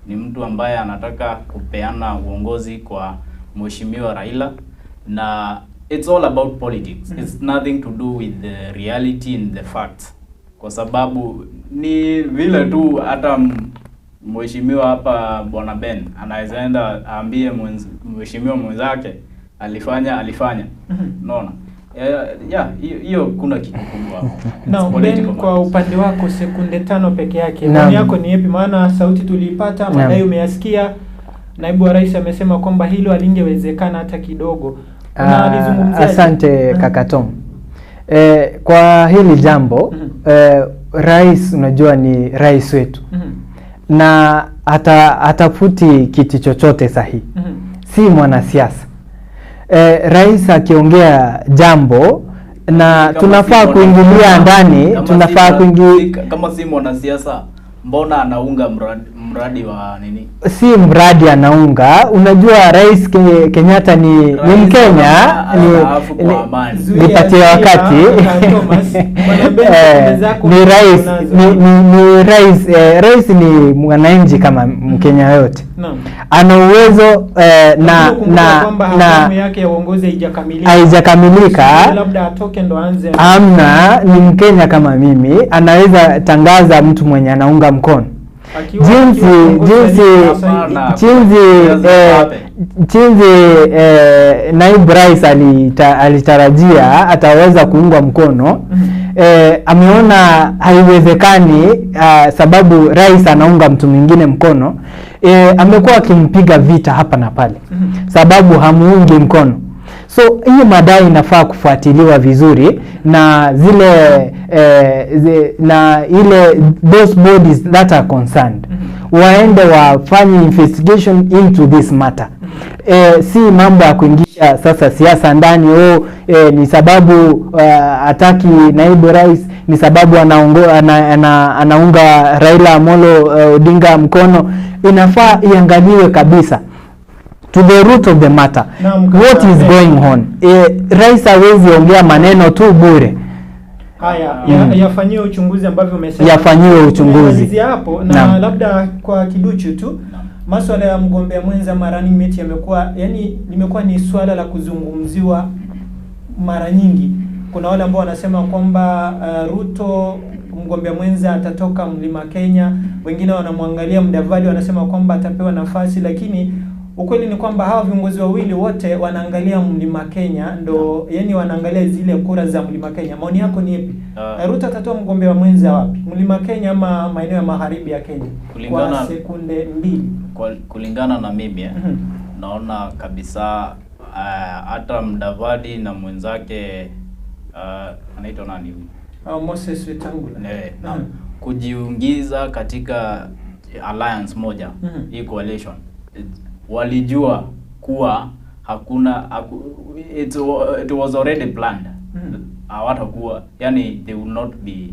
ni mtu ambaye anataka kupeana uongozi kwa Mheshimiwa Raila, na it's all about politics. It's nothing to do with the reality and the facts. Kwa sababu ni vile tu hata mheshimiwa hapa Bwana Ben anaweza enda aambie mheshimiwa mwenzake alifanya. Unaona? Hiyo kuna kitu kubwa hapo. Na Ben, kwa upande wako sekunde 5 peke yake, maoni yako ni yapi? Maana sauti tuliipata, madai umeyasikia. Naibu wa rais amesema kwamba hilo halingewezekana hata kidogo. Asante kaka Tom. Kwa hili jambo, rais unajua ni rais wetu. Na hatafuti kiti chochote sahihi. Si mwanasiasa. Rais akiongea jambo na tunafaa kuingilia ndani, tunafaa kuingia. Kama si mwanasiasa, mbona anaunga mradi wa nini? Si mradi anaunga. Unajua Rais Kenyatta ni Mkenya, nipatie wakati. Ni rais, ni rais, rais ni mwananchi kama Mkenya yote. Ana uwezo na yake ya uongozi haijakamilika. Haijakamilika. Labda atoke ndo aanze. Amna, ni Mkenya kama mimi, anaweza tangaza mtu mwenye anaunga mkono. Jinsi naibu rais alitarajia ataweza kuungwa mkono, ameona haiwezekani, sababu rais anaunga mtu mwingine mkono. Amekuwa akimpiga vita hapa na pale sababu hamuungi mkono. So hiyo madai inafaa kufuatiliwa vizuri na zile na ile those bodies that are concerned waende wafanye investigation into this matter. Si mambo ya kuingisha sasa siasa ndani. Ni sababu ataki naibu rais, ni sababu anaunga Raila Amolo Odinga mkono. Inafaa iangaliwe kabisa to the root of the matter. What is going on? Rais hawezi ongea maneno tu bure. Haya, yafanyiwe uchunguzi ambavyo umesema. Yafanyiwe uchunguzi. Hapo na labda kwa kiduchu tu, masuala ya mgombea mwenza ama running mate yamekuwa, yani limekuwa ni swala la kuzungumziwa mara nyingi. Kuna wale ambao wanasema kwamba Ruto mgombea mwenza atatoka Mlima Kenya, wengine wanamwangalia Mudavadi wanasema kwamba atapewa nafasi, lakini ukweli ni kwamba hawa viongozi wawili wote wanaangalia Mlima Kenya, ndo yani wanaangalia zile kura za Mlima Kenya. Maoni yako ni yapi? Ruto atatoa mgombea wa mwenza wapi? Mlima Kenya ama maeneo ya magharibi ya Kenya? Kulingana, kwa sekunde 2. Kulingana na mimi naona kabisa hata Mudavadi na mwenzake anaitwa nani huyu? Moses Wetangula. Kujiungiza katika alliance moja, hii coalition. Walijua kuwa hakuna it was already planned. Hawatakuwa, yani they will not be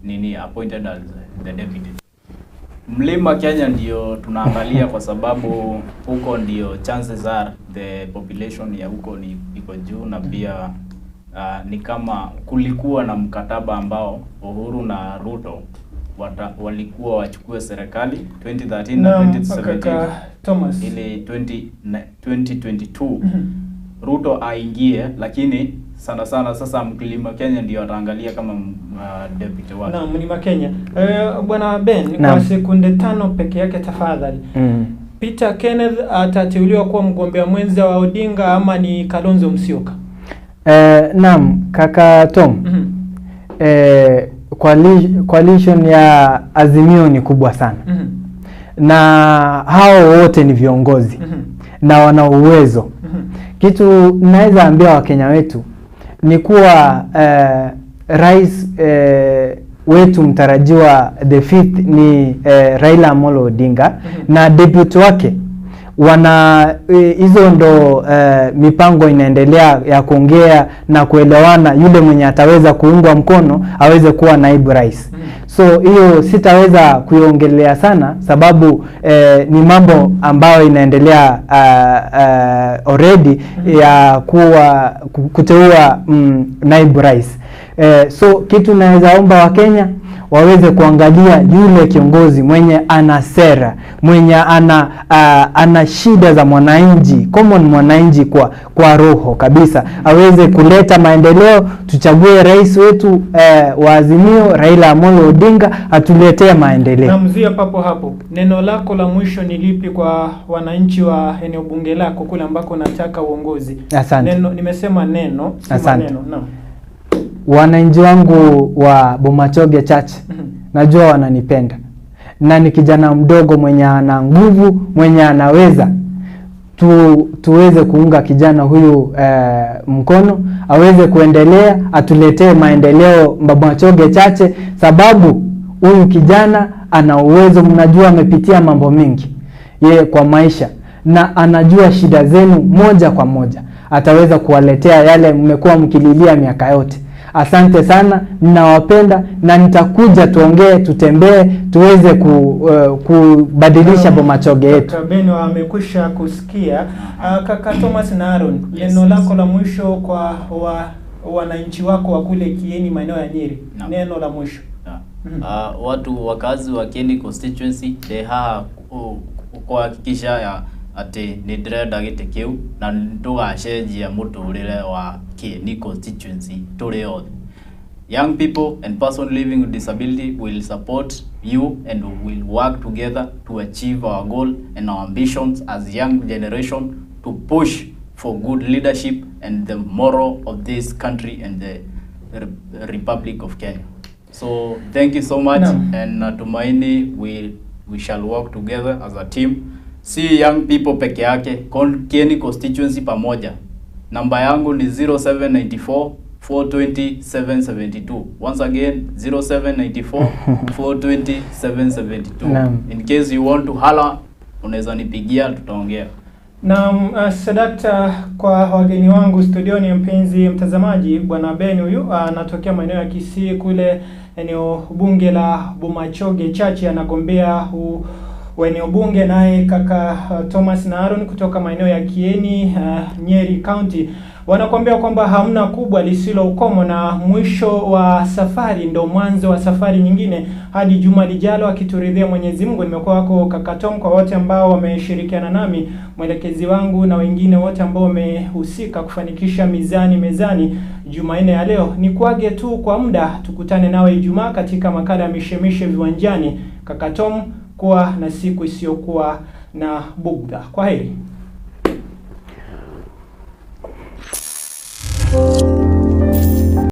nini appointed as the deputy. Mlima Kenya ndio tunaangalia kwa sababu huko ndio chances are the population ya huko ni iko juu, na pia ni kama kulikuwa na mkataba ambao Uhuru na Ruto walikuwa wachukue serikali 2013 na 2017 kaka Thomas. Ili 2022 Ruto aingie, lakini sana sana sasa Mlima Kenya ndio ataangalia kama deputy wake. Naam, Mlima Kenya. Bwana Ben, Naam. kwa sekunde 5 peke yake tafadhali. Peter Kenneth atateuliwa kuwa mgombea mwenza wa Odinga ama ni Kalonzo Musyoka? Naam, kaka Tom. Coalition ya Azimio ni kubwa sana. Na hao wote ni viongozi na wana uwezo. Kitu naweza ambia Wakenya wetu ni kuwa rais wetu mtarajiwa the fifth ni Raila Amolo Odinga na deputy wake wana hizo ndo mipango inaendelea ya kuongea na kuelewana, yule mwenye ataweza kuungwa mkono aweze kuwa naibu rais. So hiyo sitaweza kuiongelea sana sababu ni mambo ambayo inaendelea already ya kuwa kuteua naibu rais. So kitu naweza omba Wakenya waweze kuangalia yule kiongozi mwenye ana sera, mwenye ana shida za mwananchi, common mwananchi kwa roho kabisa, aweze kuleta maendeleo. Tuchague rais wetu wa Azimio Raila Amolo Odinga atuletee maendeleo. Na mzia papo hapo, neno lako la mwisho ni lipi kwa wananchi wa eneo bunge lako kule ambako nataka uongozi? Asante. Neno, nimesema neno, si maneno. Naam. Wananchi wangu wa Bomachoge Church najua wananipenda, na ni kijana mdogo mwenye ana nguvu, mwenye anaweza tuweze kuunga kijana huyu mkono aweze kuendelea, atuletee maendeleo Bomachoge Church, sababu huyu kijana ana uwezo. Mnajua amepitia mambo mingi ye kwa maisha na anajua shida zenu moja kwa moja, ataweza kuwaletea yale mmekuwa mkililia miaka yote. Asante sana, ninawapenda na nitakuja tuongee, tutembee, tuweze kubadilisha Bomachoge yetu. Kaka Ben amekwisha kusikia. Kaka Thomas na Aaron, neno lako la mwisho kwa wananchi wako wa kule Kieni, maeneo ya Nyeri. Neno la mwisho. Watu wakazi wa Kieni constituency haha kuhakikisha ya ati ni ndĩrenda gĩtĩ kĩu na ndũgacenjia mũtũrĩre wa Kieni constituency tũrĩ othe. Young people and person living with disability will support you and will work together to achieve our goal and our ambitions as young generation to push for good leadership and the moral of this country and the Republic of Kenya. So thank you so much. And natumaini we shall work together as a team. Si young people peke yake, Kieni constituency pamoja. Namba yangu ni 0794 420 772. Once again 0794 420 772. In case you want to hala, unaweza nipigia, tutaongea. Na sadakta kwa wageni wangu studioni, mpenzi mtazamaji, Bwana Ben huyu anatokea maeneo ya Kisii kule eneo bunge la Bomachoge Church, anagombea eneo bunge, naye kaka Thomas na Aaron kutoka maeneo ya Kieni, Nyeri County, wanakuambia kwamba hamna kubwa lisilo ukomo, na mwisho wa safari ndo mwanzo wa safari nyingine. Hadi juma lijalo akituridhia Mwenyezi Mungu. Nimekuwa wako kaka Tom, kwa wote ambao wameshirikiana nami, mwelekezi wangu na wengine wote ambao wamehusika kufanikisha Mizani Mezani Jumanne ya leo. Ni kuage tu kwa muda, tukutane nawe Ijumaa katika makala ya Mishemishe Viwanjani. Kaka Tom, kuwa na siku isiyokuwa na bugdha. Kwaheri.